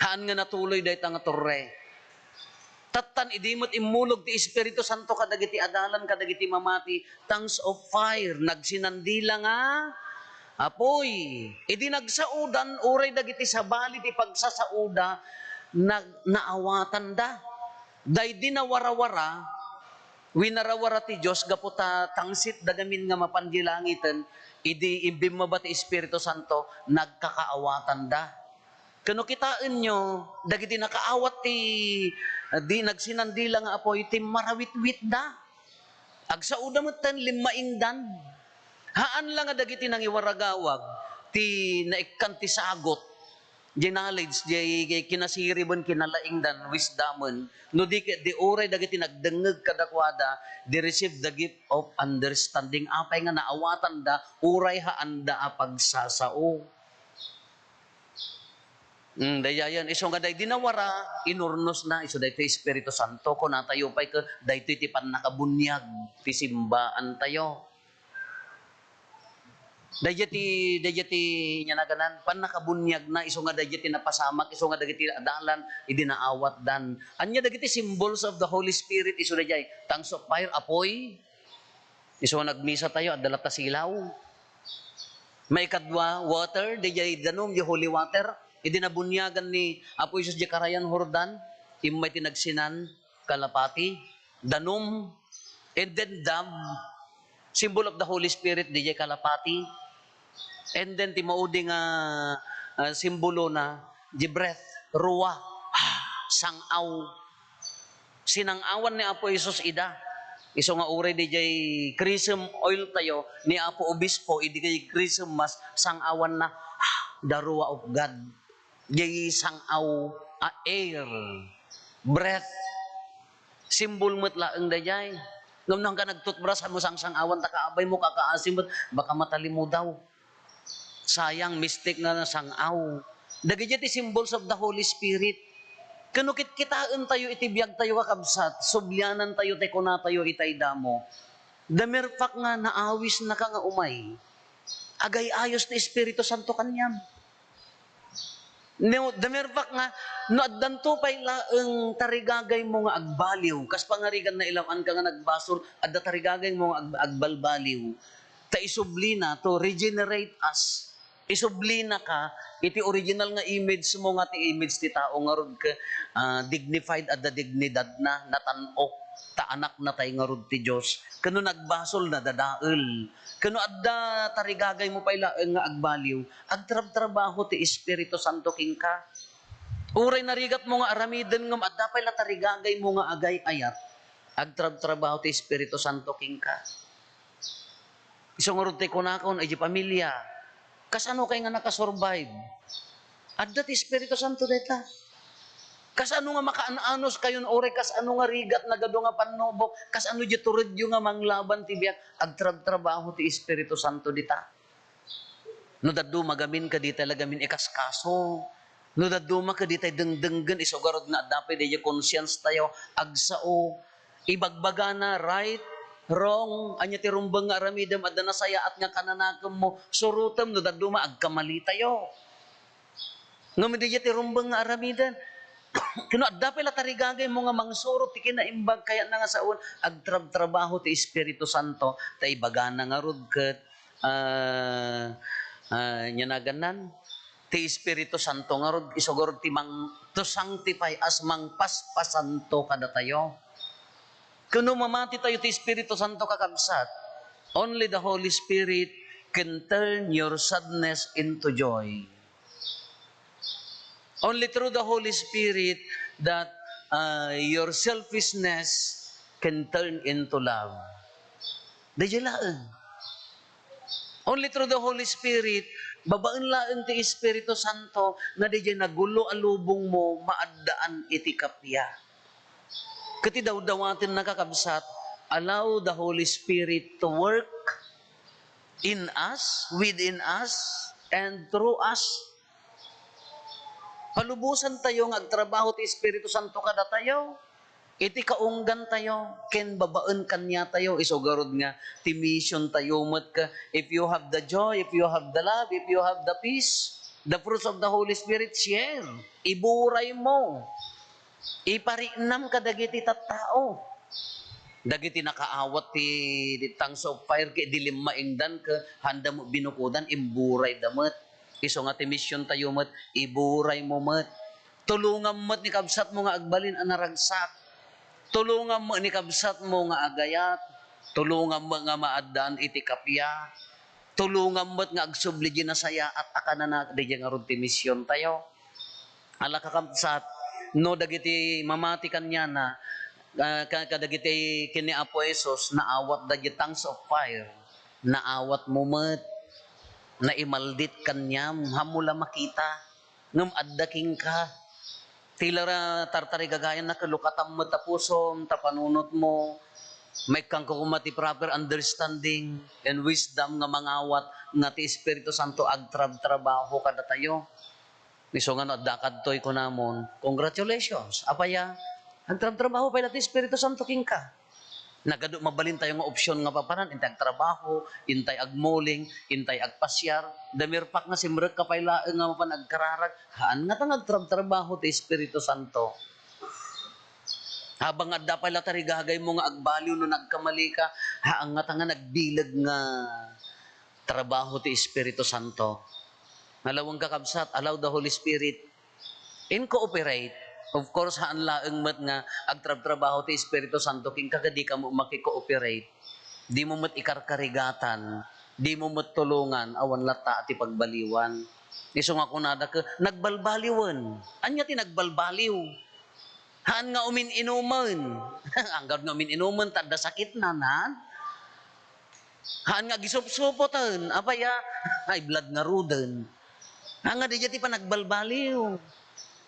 Haan nga natuloy dayta nga torre. Tattan idi met immulog ti Espiritu Santo kadagiti adalan, kadagiti mamati, tongues of fire, nagsinandila nga apuy. Idi nagsaudan, uray dagiti sabali ti pagsasauda, nag-, naawatanda. Daydi nawarawara, winarawara ti Dios gapu ta tangsitda ngamin nga mapan di langiten, idi imbimmaba ti Espiritu Santo, nagkakaawatanda. Ken no kitaenyo, dagiti nakaawat ti, di nagsinandila nga apuy, timmarawitwitda. Agsauda metten, limmaingdan. Haan la nga dagiti nangiwaragawag ti naikkan ti sagut, di knowledge, di kinasiriben, kinalaingdan, wisdomen. No di ket, di uray dagiti nagdengngeg kadakuada, di receive the gift of understanding. Apay nga naawatanda, uray haanda a pagsasao. Mm, dayayen. Isu nga daydi nawara, inurnosna, isu daytoy Espiritu Santo. Kunatayo pay ket, daytoy ti pannakabuniag ti simbaantayo. Daydiay ti, daydiay ti ania naganan, pannakabuniagna, isu nga daydiay ti napasamak, isu nga dagiti adalan, idi naawatdan. Ania dagiti symbols of the Holy Spirit? Isu daydiay, tongues of fire, apuy. Isu nga nagmisa tayo, adda latta silaw. Maikadua, water, daydiay danum, di holy water. Idi nabuniagan ni Apo Jesus di karayan Jordan, immay ti nagsinan, kalapati, danum, and then dove, symbol of the Holy Spirit, daydiay kalapati. And then ti maudi nga, ah, simbolona, di breath, ruwa, sang-aw. Sinang-awan ni Apo Jesus ida. Isu nga uray daydiay chrism oil tayo ni Apo Obispo, idi kay chrism mass, sang-awanna, the ruwa of God. Daydiay sang-aw a air, breath. Simbol met laeng daydiay. Ngem no, hangka nagtutbras, mo sangsang-awan ta kaabaymo, kakaasim met, baka matalimudaw. Sayang, mistik nga sang-aw. Dagiti ti symbols of the Holy Spirit. Ken no kitkitaentayo iti biagtayo, kakabsat, sublianantayo ti kunatayo itay damo. The mere fact nga naawisnaka nga umay, agay-ayos ti Espiritu Santo kaniam. No, the mere fact nga, no addanto pay laeng tarigagaymo nga agbaliw, kas pangarigan nailaw-anka nga nagbasol, adda tarigagaymo nga ag-, agbalbaliw, ta isublina to regenerate us. Isublinaka iti original nga image mo nga ti image ti tao ngarud ket, ah, dignified, adda dignidadna, natan-ok, ta anakna tay ngarud ti Dios. Ken no nagbasol, nadadael. Ken no adda tarigagaymo pay laeng nga agbaliw, agtrabtrabaho ti Espiritu Santo kenka. Uray narigatmo nga aramiden ngem adda pay la tarigagaymo nga agay-ayat, agtrabtrabaho ti Espiritu Santo kenka. Isu ngarud ti kunakon, idiay pamilia, kasano kay nga nakasurvive? Adda ti Espiritu Santo dayta. Kasano nga makaan-anos kayon, uray kasano nga rigat nagadu nga pannubok, kasano diay turedyo nga manglaban ti biag, agtrabtrabaho ti Espiritu Santo dita. No dadduma gamin, kadita la gamin ikaskaso. No dadduma, kaditay dengdenggen, isu garud nga adda pay daydiay conscience tayo, agsao. Ibagbagana, right, wrong, ania ti rumbeng nga aramidem, adda nasayaat nga kananakemmo, surotem, no dadduma, agkamali tayo. Ngem daydiay ti rumbeng nga aramiden. Ken no adda pay la tarigagaymo nga mangsurot ti kinaimbag, kayatna nga sawen, agtrabtrabaho ti Espiritu Santo, ta ibagana ngarud ket, ah, ah, ania nagannan? Ti Espiritu Santo ngarud, isu garud ti mang-, to sanctify us, mangpaspasanto kadatayo. Ken no mamati tayo ti Espiritu Santo, kakabsat, only the Holy Spirit can turn your sadness into joy. Only through the Holy Spirit that, uh, your selfishness can turn into love. Daydiay laeng. Only through the Holy Spirit, babaen laeng ti Espiritu Santo, nga daydiay nagulo a lubongmo, maaddaan iti kappia. Ket ti dawdawatenna, kakabsat, allow the Holy Spirit to work in us, within us, and through us. Palubosantayo nga agtrabaho ti Espiritu Santo kadatayo. Iti kaunggantayo, ken babaen kaniatayo, isu garud nga ti missiontayo met ka, if you have the joy, if you have the love, if you have the peace, the fruits of the Holy Spirit, share. Iburaymo. Ipariknam kadagiti tattao. Dagiti nakaawat ti, ti tongues of fire, ket idi limmaingdan, ket haanda met binukodan, imburayda met. Isu nga ti missiontayo met, iburaymo met. Tulongam met ni kabsatmo nga agbalin a naragsak. Tulongam met ni kabsatmo nga agayat. Tulongam met nga maaddaan iti kappia. Tulongam met nga agsubli diay nasayaat a kanana, daydiay ngarud ti missiontayo. Ala, kakabsat, no dagiti mamati kaniana, ah, ka-, kadagiti ken ni Apo Jesus, naawatda diay tongues of fire, naawatmo met, naimaldit kaniam, haanmo la makita, ngem adda kenka. Ti la tartarigagayanna ket lukatam met ta pusom, ta panunotmo, maikkanka koma ti proper understanding and wisdom nga mangawat nga ti Espiritu Santo agtrabtrabaho kadatayo. Isu nga no adda kadtoy kunamon, congratulations. Apay a, agtrabtrabaho pay la ti Espiritu Santo kenka. Nagadu, mabalintayo nga opsyon nga papanan, intay agtrabaho, intay agmuling, intay agpasiar. The mere fact nga simrekka pay laeng nga mapan agkararag, haan ngata nga agtrabtrabaho ti Espiritu Santo. Habang adda pay la tarigagaymo nga agbaliw no nagkamalika, haan ngata nga nagbileg nga trabaho ti Espiritu Santo. Nalawenka, kabsat, allow the Holy Spirit in cooperate. Of course, haan laeng met nga agtrabtrabaho ti Espiritu Santo kenka ket dika met maki-cooperate. Dimo met ikarkarigatan, dimo met tulongan, awan latta a ti pagbaliwan. Isu nga kunada ket, nagbalbaliwen. Ania ti nagbalbaliw? Haan nga umin-inumen. Anggad nga umin-inumen, ta adda sakitna, haan? Haan nga agisupsupoten, apay a, high blood ngaruden. Haan nga daydiay ti panagbalbaliw.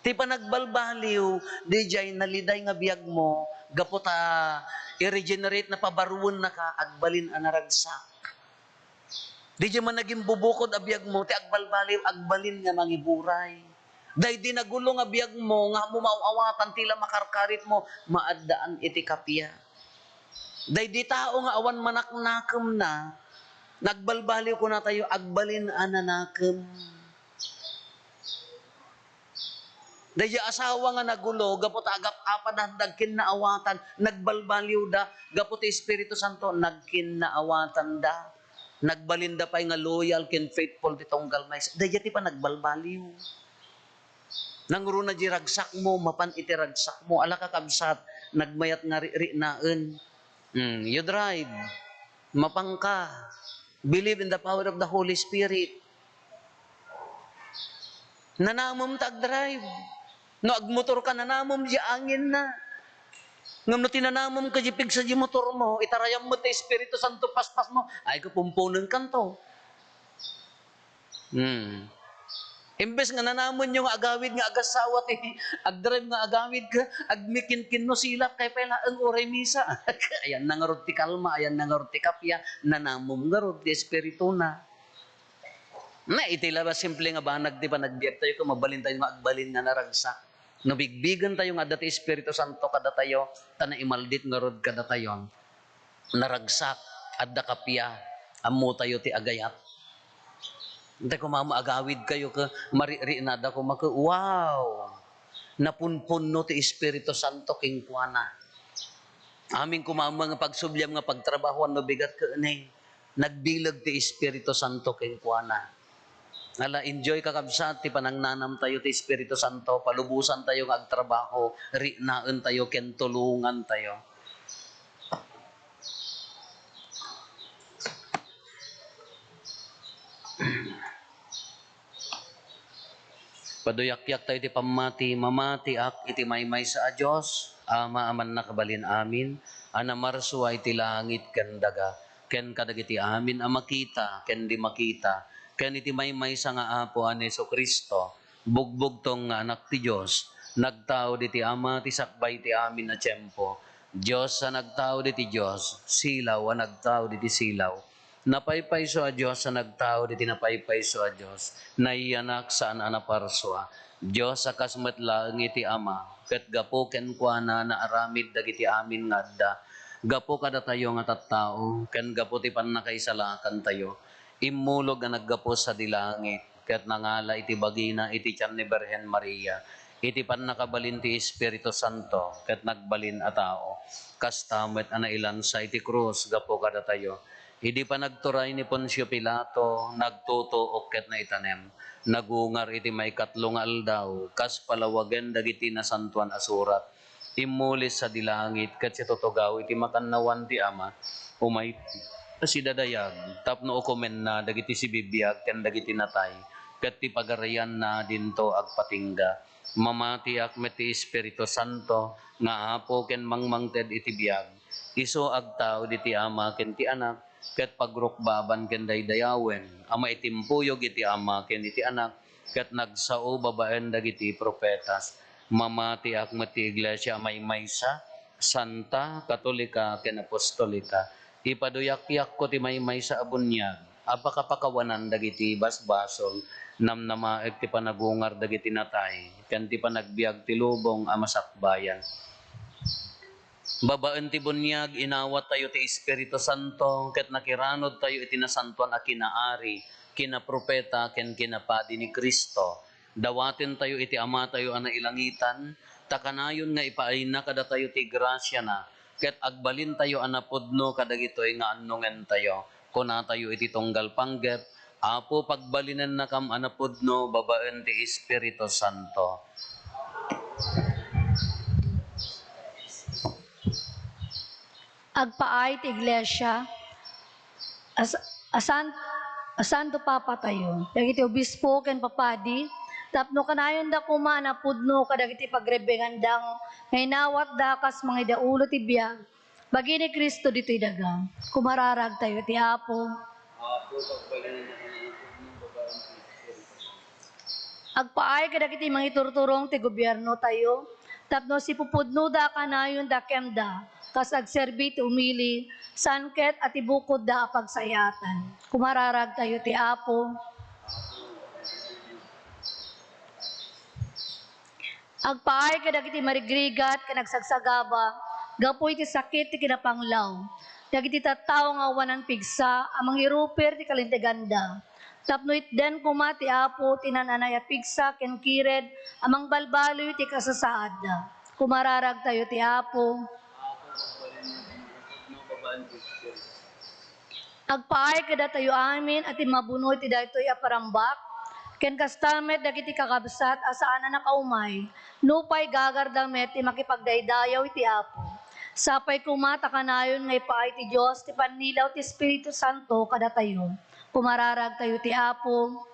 Ti panagbalbaliw, daydiay naliday nga biagmo, gapu ta i-regenerate, napabaruennaka, agbalin a naragsak. Daydiay man nagimbubukod a biagmo, ti agbalbaliw, agbalin nga mangiburay. Daydi nagulo nga biagmo, nga haanmo maaw-awatan ti la makarkaritmo, maaddaan iti kappia. Daydi tao nga awan manaknakemna, nagbalbaliw, kunatayo, agbalin a nanakem. Daydiay asawa nga nagulo, gapu ta agap-apadan, nagkinnaawatan, nagbalbaliwda, gapu ti Espiritu Santo, nagkinnaawatanda. Nagbalinda pay nga loyal ken faithful ti tunggal maysa. Daydiay ti panagbalbaliw. Nangruna di ragsakmo, mapan iti ragsakmo. Ala, kakabsat, nagmayat nga ririnaen. Hmm, you drive. Mapanka. Believe in the power of the Holy Spirit. Nanamem ta agdrive. No agmotor ka, nanamem di anginna. Ngem no tinanamem ka di pigsa di motor mo, itarayam met ti Espiritu Santo paspas mo, ay, kapumpunen kanto. Hmm. Imbes nga nanamen yo nga agawid nga agasawa ti agdrive nga agawid ka, agmikinkin no silap kay pay laeng uray misa. Ayan na ngarud ti kalma, ayan na ngarud ti kappia, nanamem ngarud ti espirituna. Na, iti la simple nga banag ti panagbiag tayo, ket mabalin tayo nga agbalin nga naragsak. No bigbigen tayo nga adda ti Espiritu Santo kadatayo, ta naimaldit ngarud kadatayon. Naragsak, adda kappia, ammo tayo ti agayat. Intay koma agawid kayo ket mariknada koma ket, wow! Napunpunno ti Espiritu Santo kenkuana. Amin koma nga pagsubliam nga pagtrabahoan no bigat ket ne, nagbileg ti Espiritu Santo kenkuana. Ala, enjoy, kakabsat, ti panangnanam tayo ti Espiritu Santo, palubosan tayo nga agtrabaho, riknaen tayo ken tulongan tayo. Paduyakyak tayo iti pammati. Mamatiak iti maymaysa a Dios, Ama a mannakabalin amin, a namarsua iti langit ken daga, ken kadagiti amin a makita ken di makita, ken iti maymaysa nga Apo a ni Jesu-Cristo, bugbugtong nga Anak ti Dios, nagtaud iti Ama ti sakbay ti amin a tiempo, Dios a nagtaud iti Dios, silaw a nagtaud iti silaw. Napaypayso a Dios a nagtaud iti napaypayso a Dios, nayanak saan a naparsua. Dios a kas met laeng iti Ama, ket gapu kenkuana naaramid dagiti amin nga adda. Gapu kadatayo nga tattao, ken gapu ti pannakaisalakantayo, immulog a naggapu sadi langit, ket nangala iti bagina iti tian ni Birhen Maria, iti pannakabalin ti Espiritu Santo, ket nagbalin a tao. Kasta met a nailansa iti krus gapu kadatayo. Idi panagturay ni Poncio Pilato, nagtutuok ket naitanem. Nagungar iti maikatlo nga aldaw, kas palawagen dagiti Nasantoan a Surat. Immuli sadi langit ket situtugaw iti makannawan ti Ama. Umay a sidadayag tapno ukomenna dagiti sibibiag ken dagiti natay, ket ti pagarianna dinto agpatingga. Mamatiak met ti Espiritu Santo nga Apo ken mangmangted iti biag. Isu agtaud iti Ama ken ti Anak, ket pagrukbaban ken daydayawen a maitimpuyog iti Ama ken iti Anak, ket nagsao babaen dagiti profetas. Mamatiak met ti Iglesia a maymaysa, santa, katolika, ken apostolika. Ipaduyakyakko ti maymaysa a buniag a pakapakawanan dagiti basbasol, namnamaek ti panagungar dagiti natay, ken ti panagbiag ti lubong a masakbayan. Babaen ti buniag, inawat tayo ti Espiritu Santo, ket nakiranud tayo iti nasantoan a kinaari, kinapropeta, ken kinapadi ni Cristo. Dawaten tayo iti Ama tayo a nailangitan, ta kanayon nga ipaayna kadatayo ti grasiana, ket agbalin tayo a napudno kadagitoy nga annongen tayo. Kuna tayo iti tunggal panggep, Apo, pagbalinennakam a napudno babaen ti Espiritu Santo. Agpaay ti Iglesia, as-, asan-, asanto Papa tayo, dagiti obispo ken papadi, tapno kanayonda koma a napudno kadagiti pagrebenganda nga inawatda kas mangidaulo ti biag, bagi ni Cristo ditoy daga. Kumararag tayo ti Apo. Apo, pagbalinen na kami ipudno babaen ti Espiritu. Agpaay kadagiti mangiturturong ti gobierno tayo, tapno sipupudnoda a kanayon da kemda, kas agserbi ti umili, saan ket a ti bukodda a pagsayaatan. Kumararag tayo ti Apo. Agpaay kadagiti marigrigat ken agsagsagaba gapu iti sakit ti kinapanglaw. dagiti tattao nga awanan pigsa a mangiruper ti kalinteganda. Tapno itden koma ti Apo ti naan-anay a pigsa ken kired a mangbalbaloy ti kasasaadda. Kumararagtayo ti Apo. Agpaay kadatayo amin a timmabuno iti daytoy a parambak, ken kasta met dagiti kakabsat a saan a nakaumay, nupay gagarda met ti makipagdaydayaw iti Apo. Sapay koma ta kanayon nga ipaay ti Dios ti pannilaw ti Espiritu Santo kadatayo. Kumararagtayo ti Apo.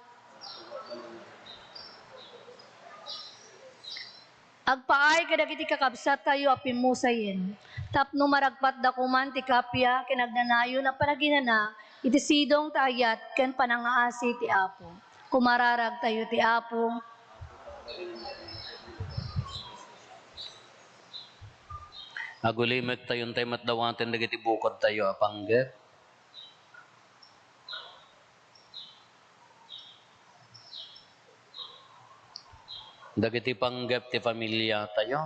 Agpaay kadagiti kakabsattayo a pimmusayen, tapno maragpatda koman ti kappia ken agnanayon a panaginana iti sidong ti ayat ken panangaasi ti Apo. Kumararagtayo ti Apo. Agulimektayo, intay met dawaten dagiti bukodtayo a panggep. Dagiti panggep ti familiatayo.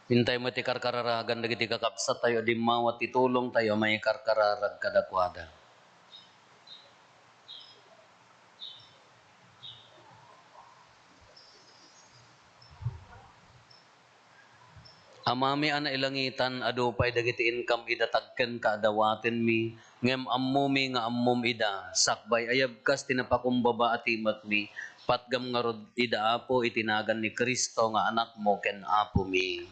Intay met ti karkararagan dagiti kakabsattayo, dimmawa ti tulongtayo a maikarkararag kadakuada. Amami a nailangitan, adu pay dagiti inkam ida tagkenka a dawatenmi, ngem ammomi nga ammom ida, sakbay a yabkas ti napakumbaba a timekmi, patgam ngarud ida, Apo, iti nagan ni Cristo nga Anakmo ken Apomi.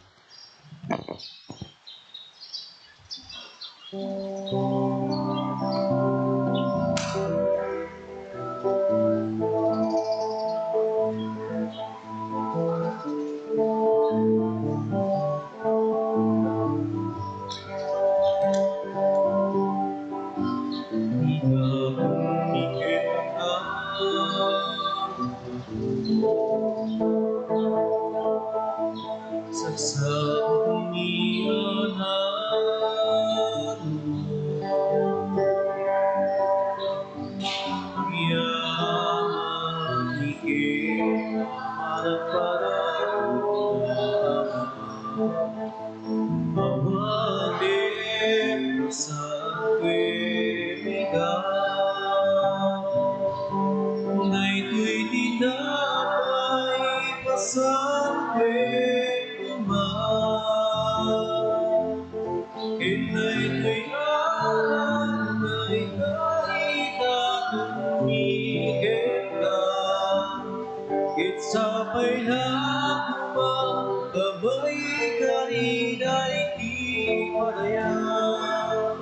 Sasabi ni Anak, yaman iket para para awaten sa kwemega. Daytoy ti napay pasakwek koma. Ken daytoy a nagkaidaton mi kenka, ket sapay la koma a maikari daydi padayan.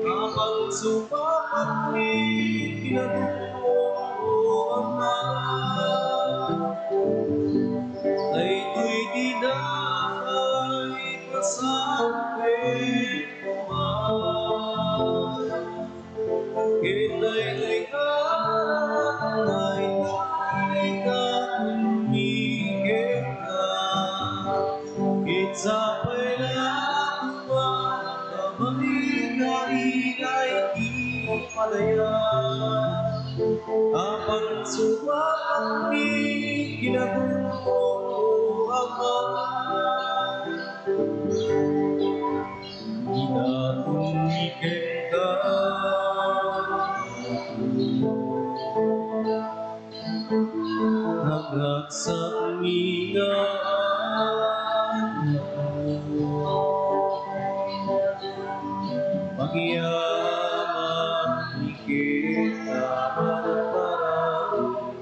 Apansupakatmi ti kinadummo, Ama. Daytoy ti napay pasakwek koma. Ket daytoy a nagkaidaton mi kenka, ket sapay la koma a maikari daydi padayan. Apansupakatmi ti kinadummo, Ama. Idaton mi kenka. Nagragsak mi nga anakmo. Pagyaman mi kenka, managparang.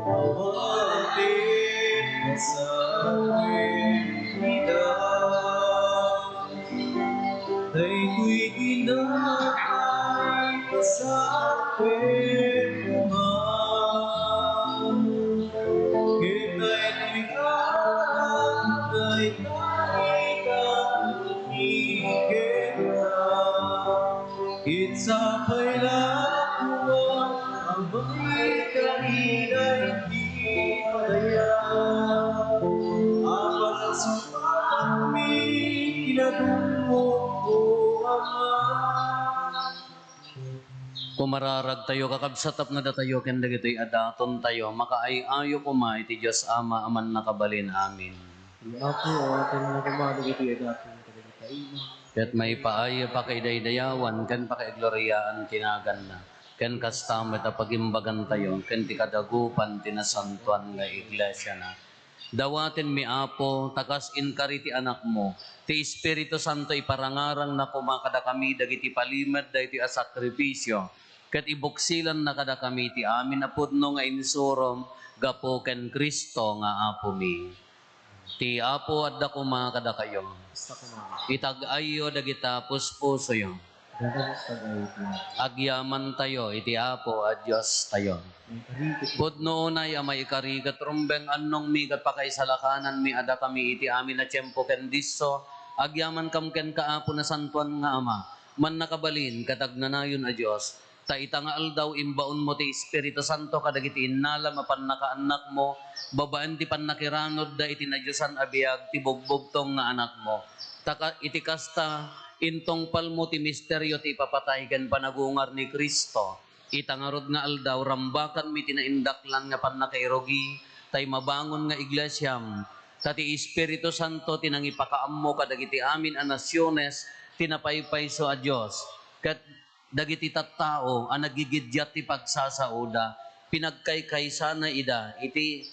Awaten sa kwemega. Daytoy ti napay pasakwek koma. Ket daytoy a nagkaidaton mi kenka. Ket sapay la koma a maikari daydi padayan. Apansupakatmi ti kinadummo, Ama. Kumararagtayo, kakabsat, tapno datayo ken dagitoy a datontayo makaay-ayo koma iti Dios Ama a Mannakabalin. Amen. Apo, awatenna koma dagiti adaton kadagiti imam. Ket maipaay a pakaidaydayawan ken pakaigloriaan ti naganna. Ken kasta met a pagimbagantayo ken ti kadagupan ti nasantoan nga iglesiana. Dawatenmi, Apo, ta kas inkari ti Anakmo, ti Espiritu Santo iparangarangna koma kadakami dagiti palimed daytoy a sakrifisio, ket ibuksilanna kadakami ti amin a pudno nga insurom gapu ken Cristo nga Apomi. Ti Apo adda koma kadakayo. Itag-ayyo dagita puspusoyo. Agyamantayo iti Apo a Diostayo. Pudno unay a maikari ket rumbeng annongmi ket pakaisalakananmi a dakami iti amin a tiempo ken disso, agyamankam kenka, Apo, nasantoan nga Ama, mannakabalin ket agnanayon a Dios. Ta ita nga aldaw, imbaonmo ti Espiritu Santo kadagiti innalam a pannakaannakmo, babaen ti pannakiranudda iti nadiosan a biag ti bugbugtong nga Anakmo. Ta ka-, iti kasta, intungpalmo ti misterio ti ipapatay ken panagungar ni Cristo. Ita ngarud nga aldaw, rambakanmi ti naindaklan nga pannakairugi, tay mabangon nga iglesiam. Ta ti Espiritu Santo ti nangipakaammo kadagiti amin a nasiones ti napaypayso a Dios. Ket dagiti tattao a nagigiddiat ti pagsasaoda, pinagkaykaysana ida iti,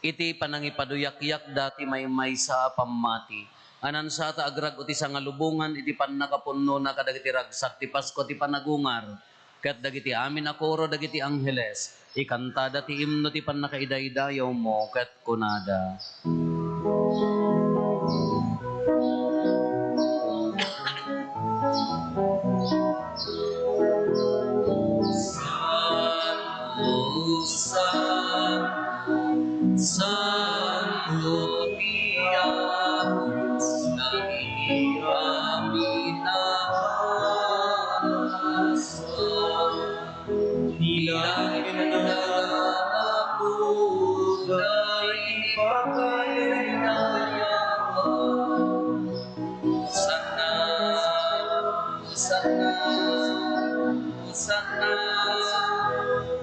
iti panangipaduyakyakda ti maymaysa a pammati. Anansata agrag-o ti sangalubongan iti pannakapunnona kadagiti ragsak ti Pasko ti panagungar, ket dagiti amin a koro dagiti angheles, ikantada ti imno ti pannakaidaydayawmo, ket kunada, Santo, Santo, Santo ti Dios, nagigipamit a Pasko. Ti langit nga nagapudda iti pagkayaynayawan. Hosanna, Hosanna, Hosanna,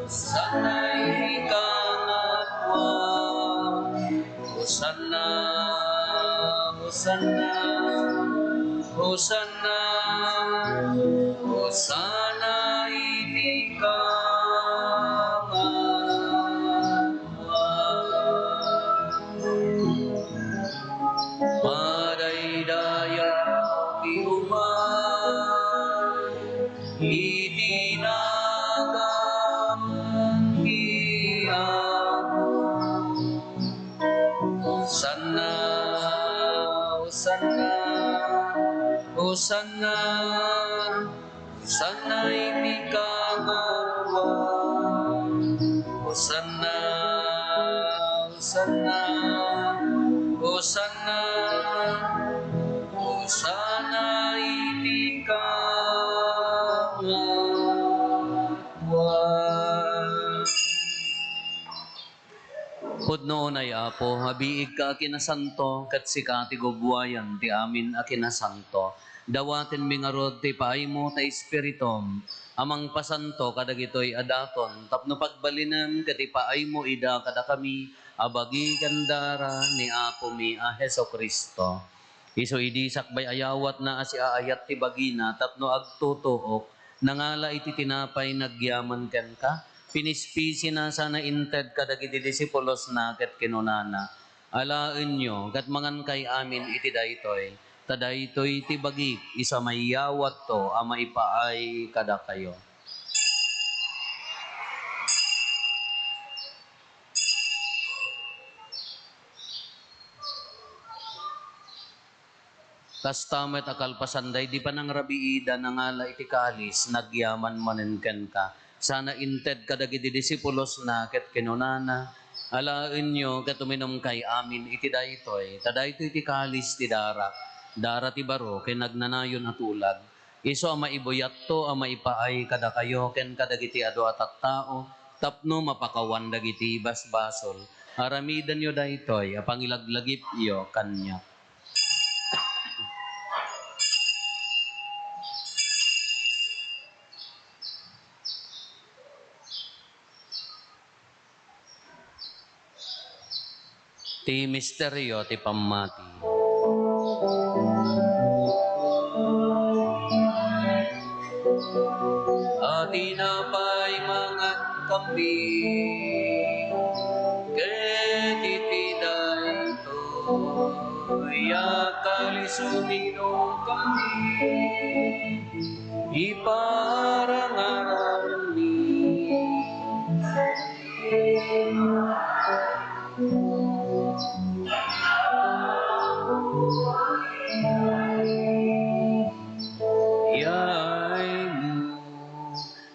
Hosanna iti kangatoan. Hosanna, Hosanna, Hosanna, Hosanna iti kangatoan. Madaydayaw ti umay iti nagan ti Apo. Hosanna, Hosanna, Hosanna, Hosanna iti kangatoan. Hosanna, Hosanna, Hosanna, Hosanna iti kangatoan. Pudno unay, Apo, a biigka a kinasanto, ket sika ti gubbuayan ti amin a kinasanto. Dawatenmi ngarud ti paaymo ta Espiritum a mangpasanto kadagitoy a daton tapno pagbalinem ket ipaaymo ida kadakami a bagi ken dara ni Apomi a Jesu-Cristo. Isu idi sakbay a yawatna a siaayat ti bagina tapno agtutuok, nangala iti tinapay nagyaman kenka, pinispisina sana inted kadagiti disipulosna ket kinunana, "Alaenyo ket mangankay amin iti daytoy, ta daytoy ti bagik, isu a mayawatto a maipaay kadakayo." Kasta met a kalpasan daydi panangrabiida, nangala iti kalis, nagyaman manen kenka. Sana inted kadagiti disipulosna ket kinunana, "Alaenyo ket uminumkay amin iti daytoy, ta daytoy ti kalis ti darak, dara ti baro ken agnanayon a tulag. Isu a maibuyatto a maipaay kadakayo ken kadagiti adu a tattao tapno mapakawan dagiti basbasol. Aramidenyo daytoy a pangilaglagipyo kaniak." Ti misterio ti pammati. A tinapay mangankammi, ket iti daytoy a kalis uminumkammi, iparangaranmi. Yaaymo.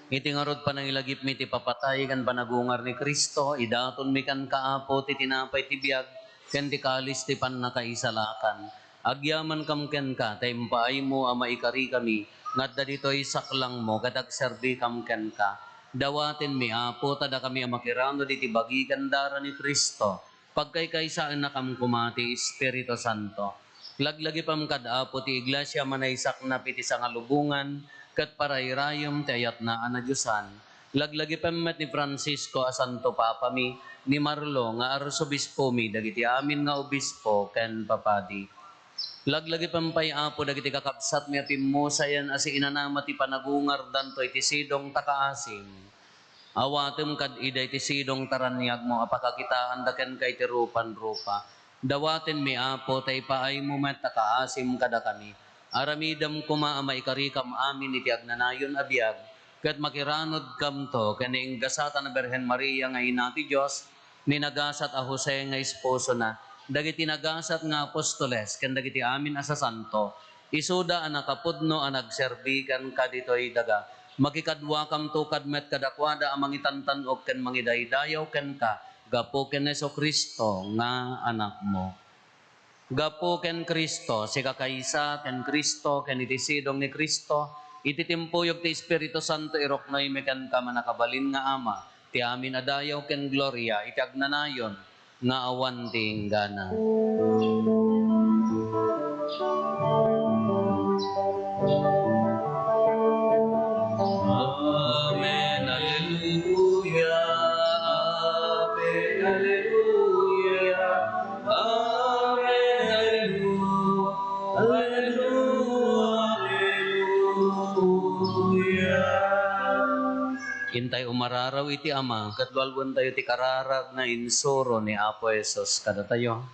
Iti ngarud panangilagipmi ti papatay ken panagungar ni Cristo, idatonmi kenka, Apo, ti tinapay ti biag ken ti kalis ti pannakaisalakan. Agyamankam kenka ta impaaymo a maikarikami nga adda ditoy saklangmo ket agserbikam kenka. Dawatenmi, Apo, ta dakami a makiranod iti bagi ken dara ni Cristo, pagkaykaysaennakam koma ti Espiritu Santo. Laglagipem kad Apo ti Iglesia a manaysaknap iti sangalubongan ket parairayem ti ayatna a nadiosan. Laglagipem met ni Francisco a Santo Papami, ni Marlo nga Arsobispomi, dagiti amin nga obispo ken papadi. Laglagipem pay, Apo, dagiti kakabsatmi a pimmusayen a siinanama ti panagungardanto iti sidong ta kaasim. Awatem kad ida iti sidong ta raniagmo a pakakitaanda kenka iti rupan-rupa. Dawatenmi, Apo, ta ipaaymo met a kaasim kadakami. Aramidem koma a maikarikam amin iti agnanayon a biag, ket makiranodkamto ken ni inggasatan a Birhen Maria nga Ina ti Dios, ni nagasat a Jose nga esposona, dagiti nagasat nga apostoles, ken dagiti amin a sasanto, isuda a nakapudno a nagserbi kenka ditoy daga. Makikaduakamto kad met kadakuada a mangitantan-ok ken mangidaydayaw kenka gapu ken Jesu-Cristo nga Anakmo. Gapu ken Cristo, sika kaysa ken Cristo, ken iti sidong ni Cristo, iti timpuyog ti Espiritu Santo, iruknoymi kenka a mannakabalin nga Ama, ti amin a dayaw ken gloria iti agnanayon nga awan ti inggana. Amen. Alleluia. Amen. Alleluia. Amen. Alleluia. Alleluia. Intay umararaw iti Ama, ket lualwentayo ti kararag nga insuro ni Apo Jesus kadatayo.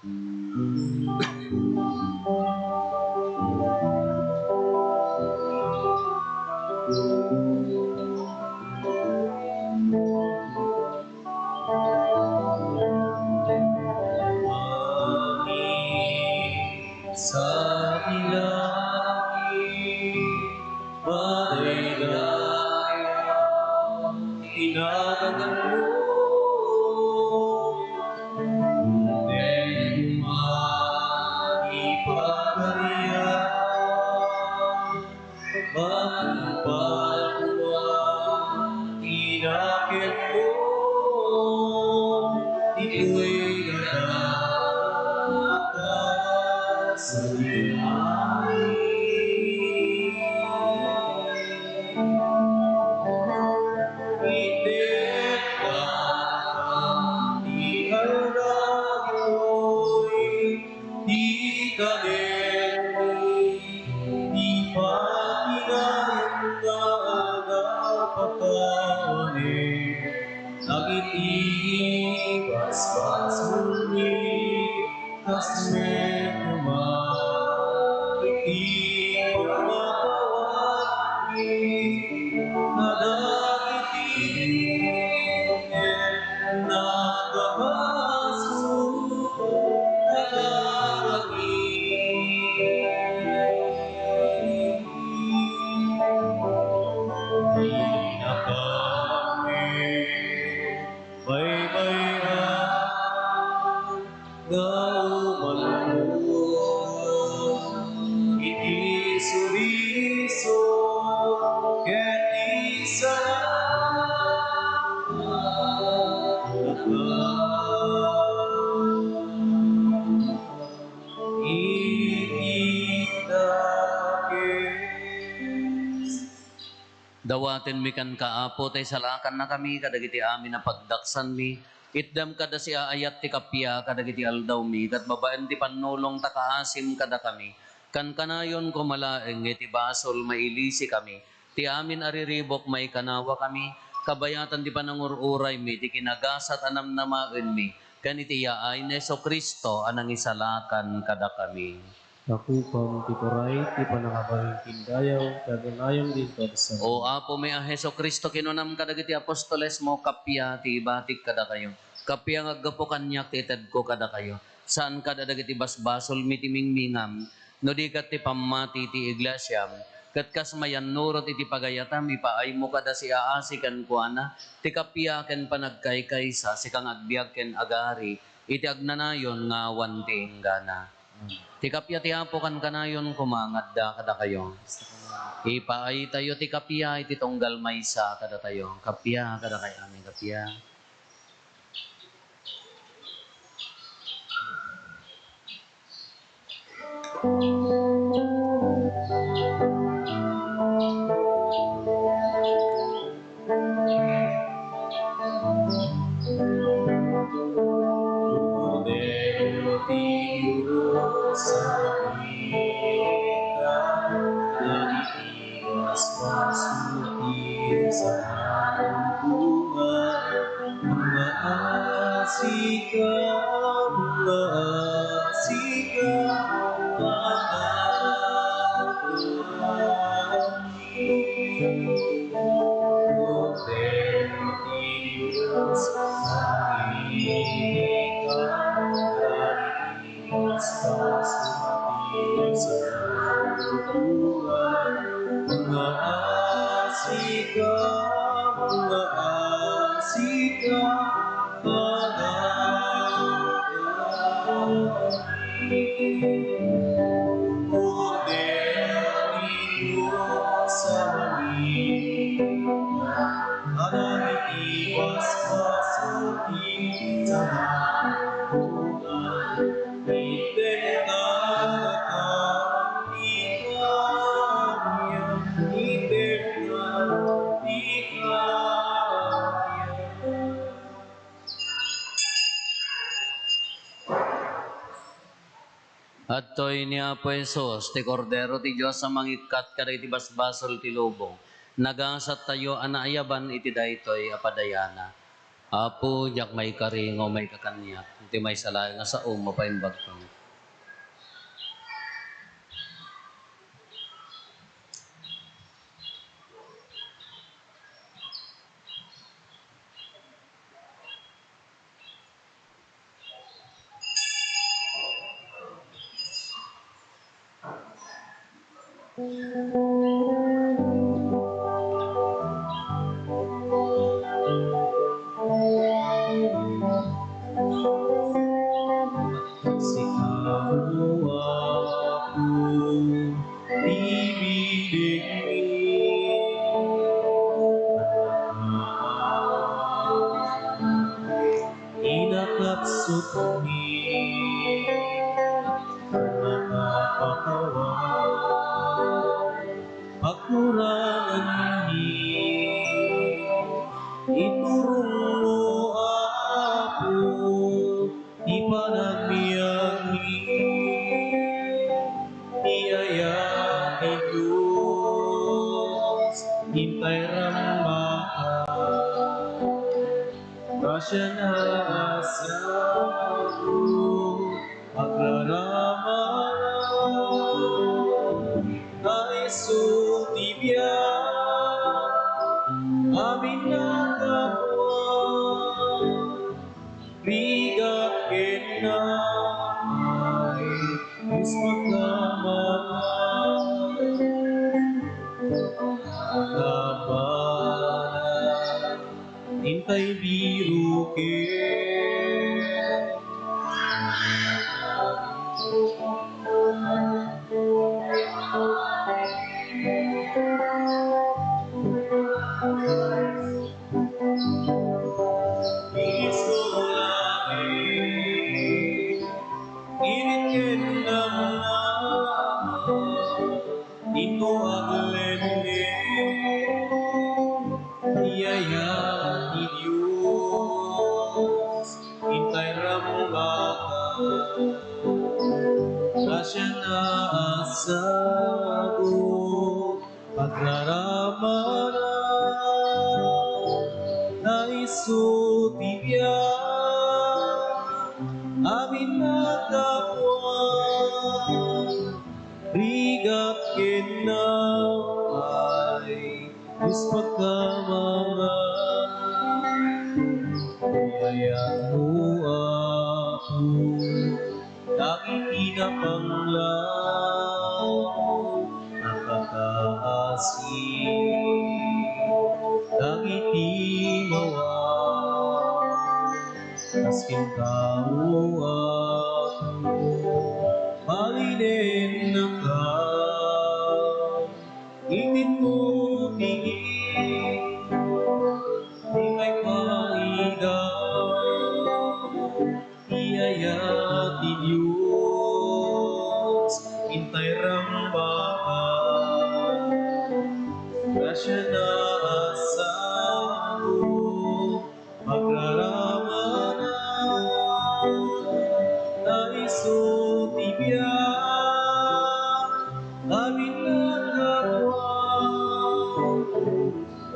Sa ilaki, madaydayaw ti naganmo, ken madi pagarian. Mangpalwa ti nakenko, ditoy nadamag a salilaen. Itekka ti aldaw ditoy Di kanen ni pati nga agpakawan, dagiti basbasolmi, kasmet koma iti pamakawanmi, a dagiti Nagabasol kadagami. Dinakami baybay-an nga umalmo iti suriso ket ti sala. Iti dakes. Dawatenmi kenka, Apo, ta isalakannakami kadagiti amin a pagdaksanmi, Itdam kada siaayat ti kappia kadagiti aldawmi, ket babaen ti pannulong ta kaasim kadakami. Kankanayon koma laeng iti basol, mailisikami ti amin a riribuk, maikanawakami, kabayatan ti panangur-uraymi, ti kinagasat a namnamaenmi, ken iti yaay ni Jesu-Cristo a nangisalakan kadakami. Dakupam ti turay, ti pannakabalin ken dayaw, ti agnanayon ti intorsam. O Apomi a Jesu-Cristo, kinunam kadagiti apostolesmo, kappia ti ibatik kadakayo. Kappia nga aggapu kaniak ti itedko kadakayo. Saan kada dagiti basbasolmi ti mingmingam, no di ket ti pammati ti iglesiam, ket kas mayannurot iti pagayatam, ipaaymo kada siaasi kenkuana ti kappia ken panagkaykaysa, sika nga agbiag ken agari iti agnanayon nga awan ti inggana. Ti kappia ti Apo kankanayon koma nga adda kadakayo. Ipaaytayo ti kappia iti tunggal maysa kadatayo. Kappia kadakayo, amin, kappia. Kordero ti Dios a nangikan dagiti basbasol ti sangkatulongan, nga asika, nga asika, nga asika. Kordero ti Dios a nangikan dagiti basbasol ti sangkatulongan, itedka ti kappia, itedka ti kappia. Adtoy ni Apo Jesus, ti Kordero ti Dios a mangikkat kadagiti basbasol ti lubong. Nagasattayo a naayaban iti daytoy a padayana. Apo, diak maikari nga umayka kaniak, ti maysa laeng a sao mapaimbagto. Sika, O Apo, ti bidekmi, ti nakapsutmi, nakapakawan, pakuranganmi, iturongmo, Apo, ti panagbiagmi, ti ayat ti Dios, intay rammaak. Pasianna a sao agrarama, nga isu ti biag a binagawak. Rigat ken naay Dios Makamatay. Kapanan, intay biroken. Isu laeng, init ken namnama, diko aglemlem, ti ayat ti Dios, Siya na a sao, pagraramana, ta isu ti biag, amin a gapuan, rigat ken naay, Dios pagkamangan. Iyayak mo, Apo, dagiti napanglaw, nakakaasi, dagiti mawa, kas kintao, Apo, balinennaka, itedmo ti, ti maipaida, ti ayat ti Dios, intay rambaka, grasia na a sao, pagraramana, ta isu ti biag, amin a gapuan,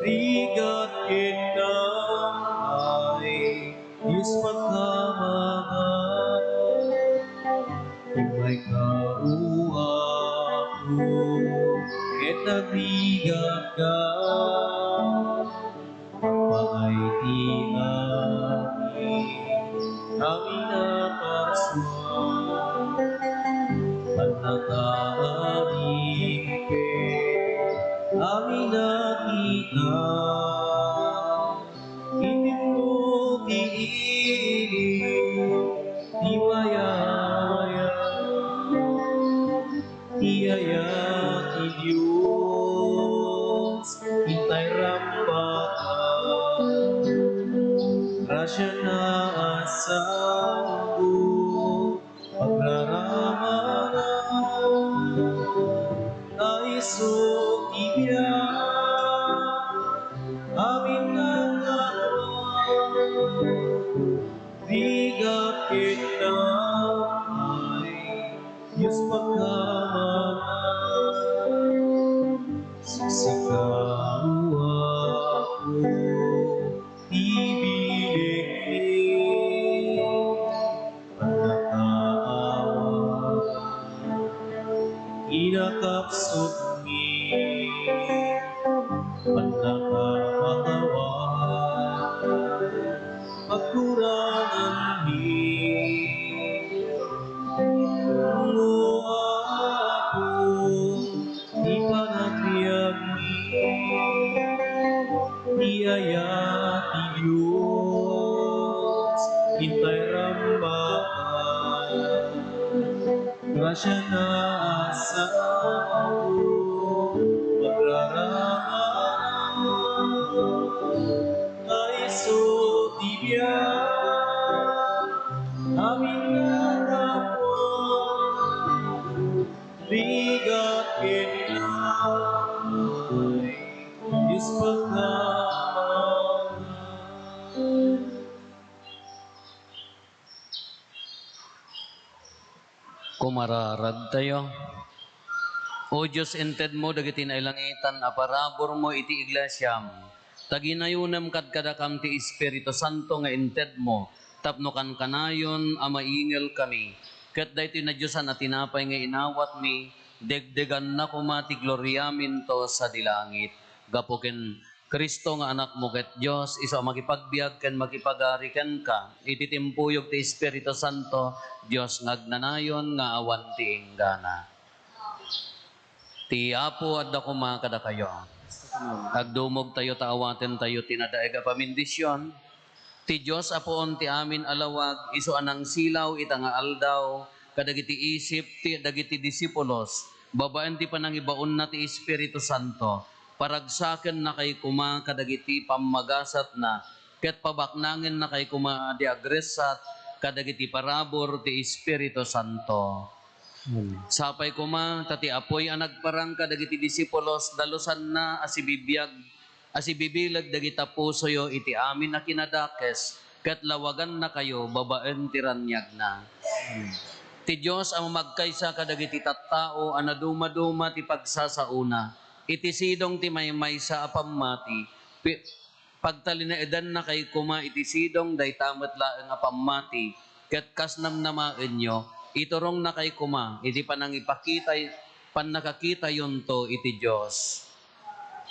rigat ken naay, Dios pagkamangan. Imayka, O Apo, ket agrigatka. Paay ti amin, amin a parsua, pannakaarip, amin a kita, itedmo ti ili, ti wayawaya, ti ayat ti Dios, intay rambaka, grasia na a sao, pagraramana, ta isu ti biag, amin a gapuan, rigat ken naay, Dios pagkamangan. Sika, O Apo, ti bilinmi, pannakaawa, kinakapsutmi, pannakapakawan, pagkuranganmi. O Apo, ti panagbiagmi, ti ayat ti Dios, intay rambaka, grasia na a sao, pagraramana, ta isu ti biag, amin a gapuan, rigat ken naay, Dios pagkamangan. Kumararagtayo. O Dios, intedmo dagiti nailangitan a paraburmo iti iglesiam. Ta ginayonem kadkadakam ti Espiritu Santo nga intedmo tapno kankanayon a maingelkami. Ket daytoy nadiosan a tinapay nga inawatmi, degdeganna koma ti gloriaminto sadi langit. Gapu ken Cristo nga Anakmo ket Dios, isu a makipagbiag ken makipagari kenka iti timpuyog ti Espiritu Santo, Dios nga agnanayon nga awan ti inggana. Ti Apo adda koma kadakayo. Agdumogtayo ta awatentayo ti nadaig a pamindisyon. Ti Dios a puon ti amin a lawag, isu a nangsilaw ita nga aldaw kadagiti isip ti dagiti disipulos babaen ti panangibaonna ti Espiritu Santo, paragsakennakay koma kadagiti pammagasatna, ket pabaknangennakay koma a di agressat kadagiti parabur ti Espiritu Santo. Sapay koma ta ti apuy a nagparang kadagiti disipulos dalusanna a sibibiag a sibibileg dagita pusoyo iti amin a kinadakes, ket lawagannakayo babaen ti raniagna. Ti Dios a mamagkaysa kadagiti tattao a nadumaduma ti pagsasaona iti sidong ti maymaysa a pammati, pi-, pagtalinaedannakay koma iti sidong dayta met laeng a pammati, ket kas namnamaenyo, iturongnakay koma iti panangipakitay-, pannakakitayonto iti Dios.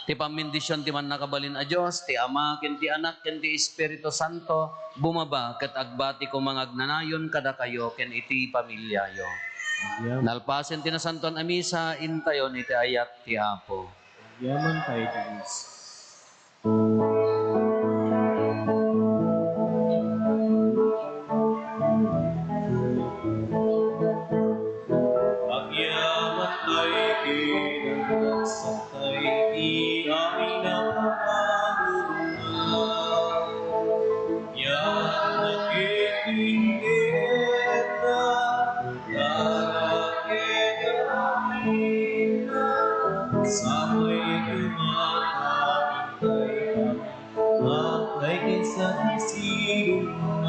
Ti pammendision ti Mannakabalin a Dios, ti Ama, ken ti Anak, ken ti Espiritu Santo, bumaba ket agbati koma nga agnanayon kadakayo ken iti pamiliayo. Amen. Nalpasen ti Nasantoan a Misa, intayon iti ayat ti Apo. Agyaman tayo, Dios. Agyaman tayo, Dios. Tay ti amin a panagurungan, yan nakikindeta, dara ket amin na, sabay kumakain tayo, at kay kinsa ti sidong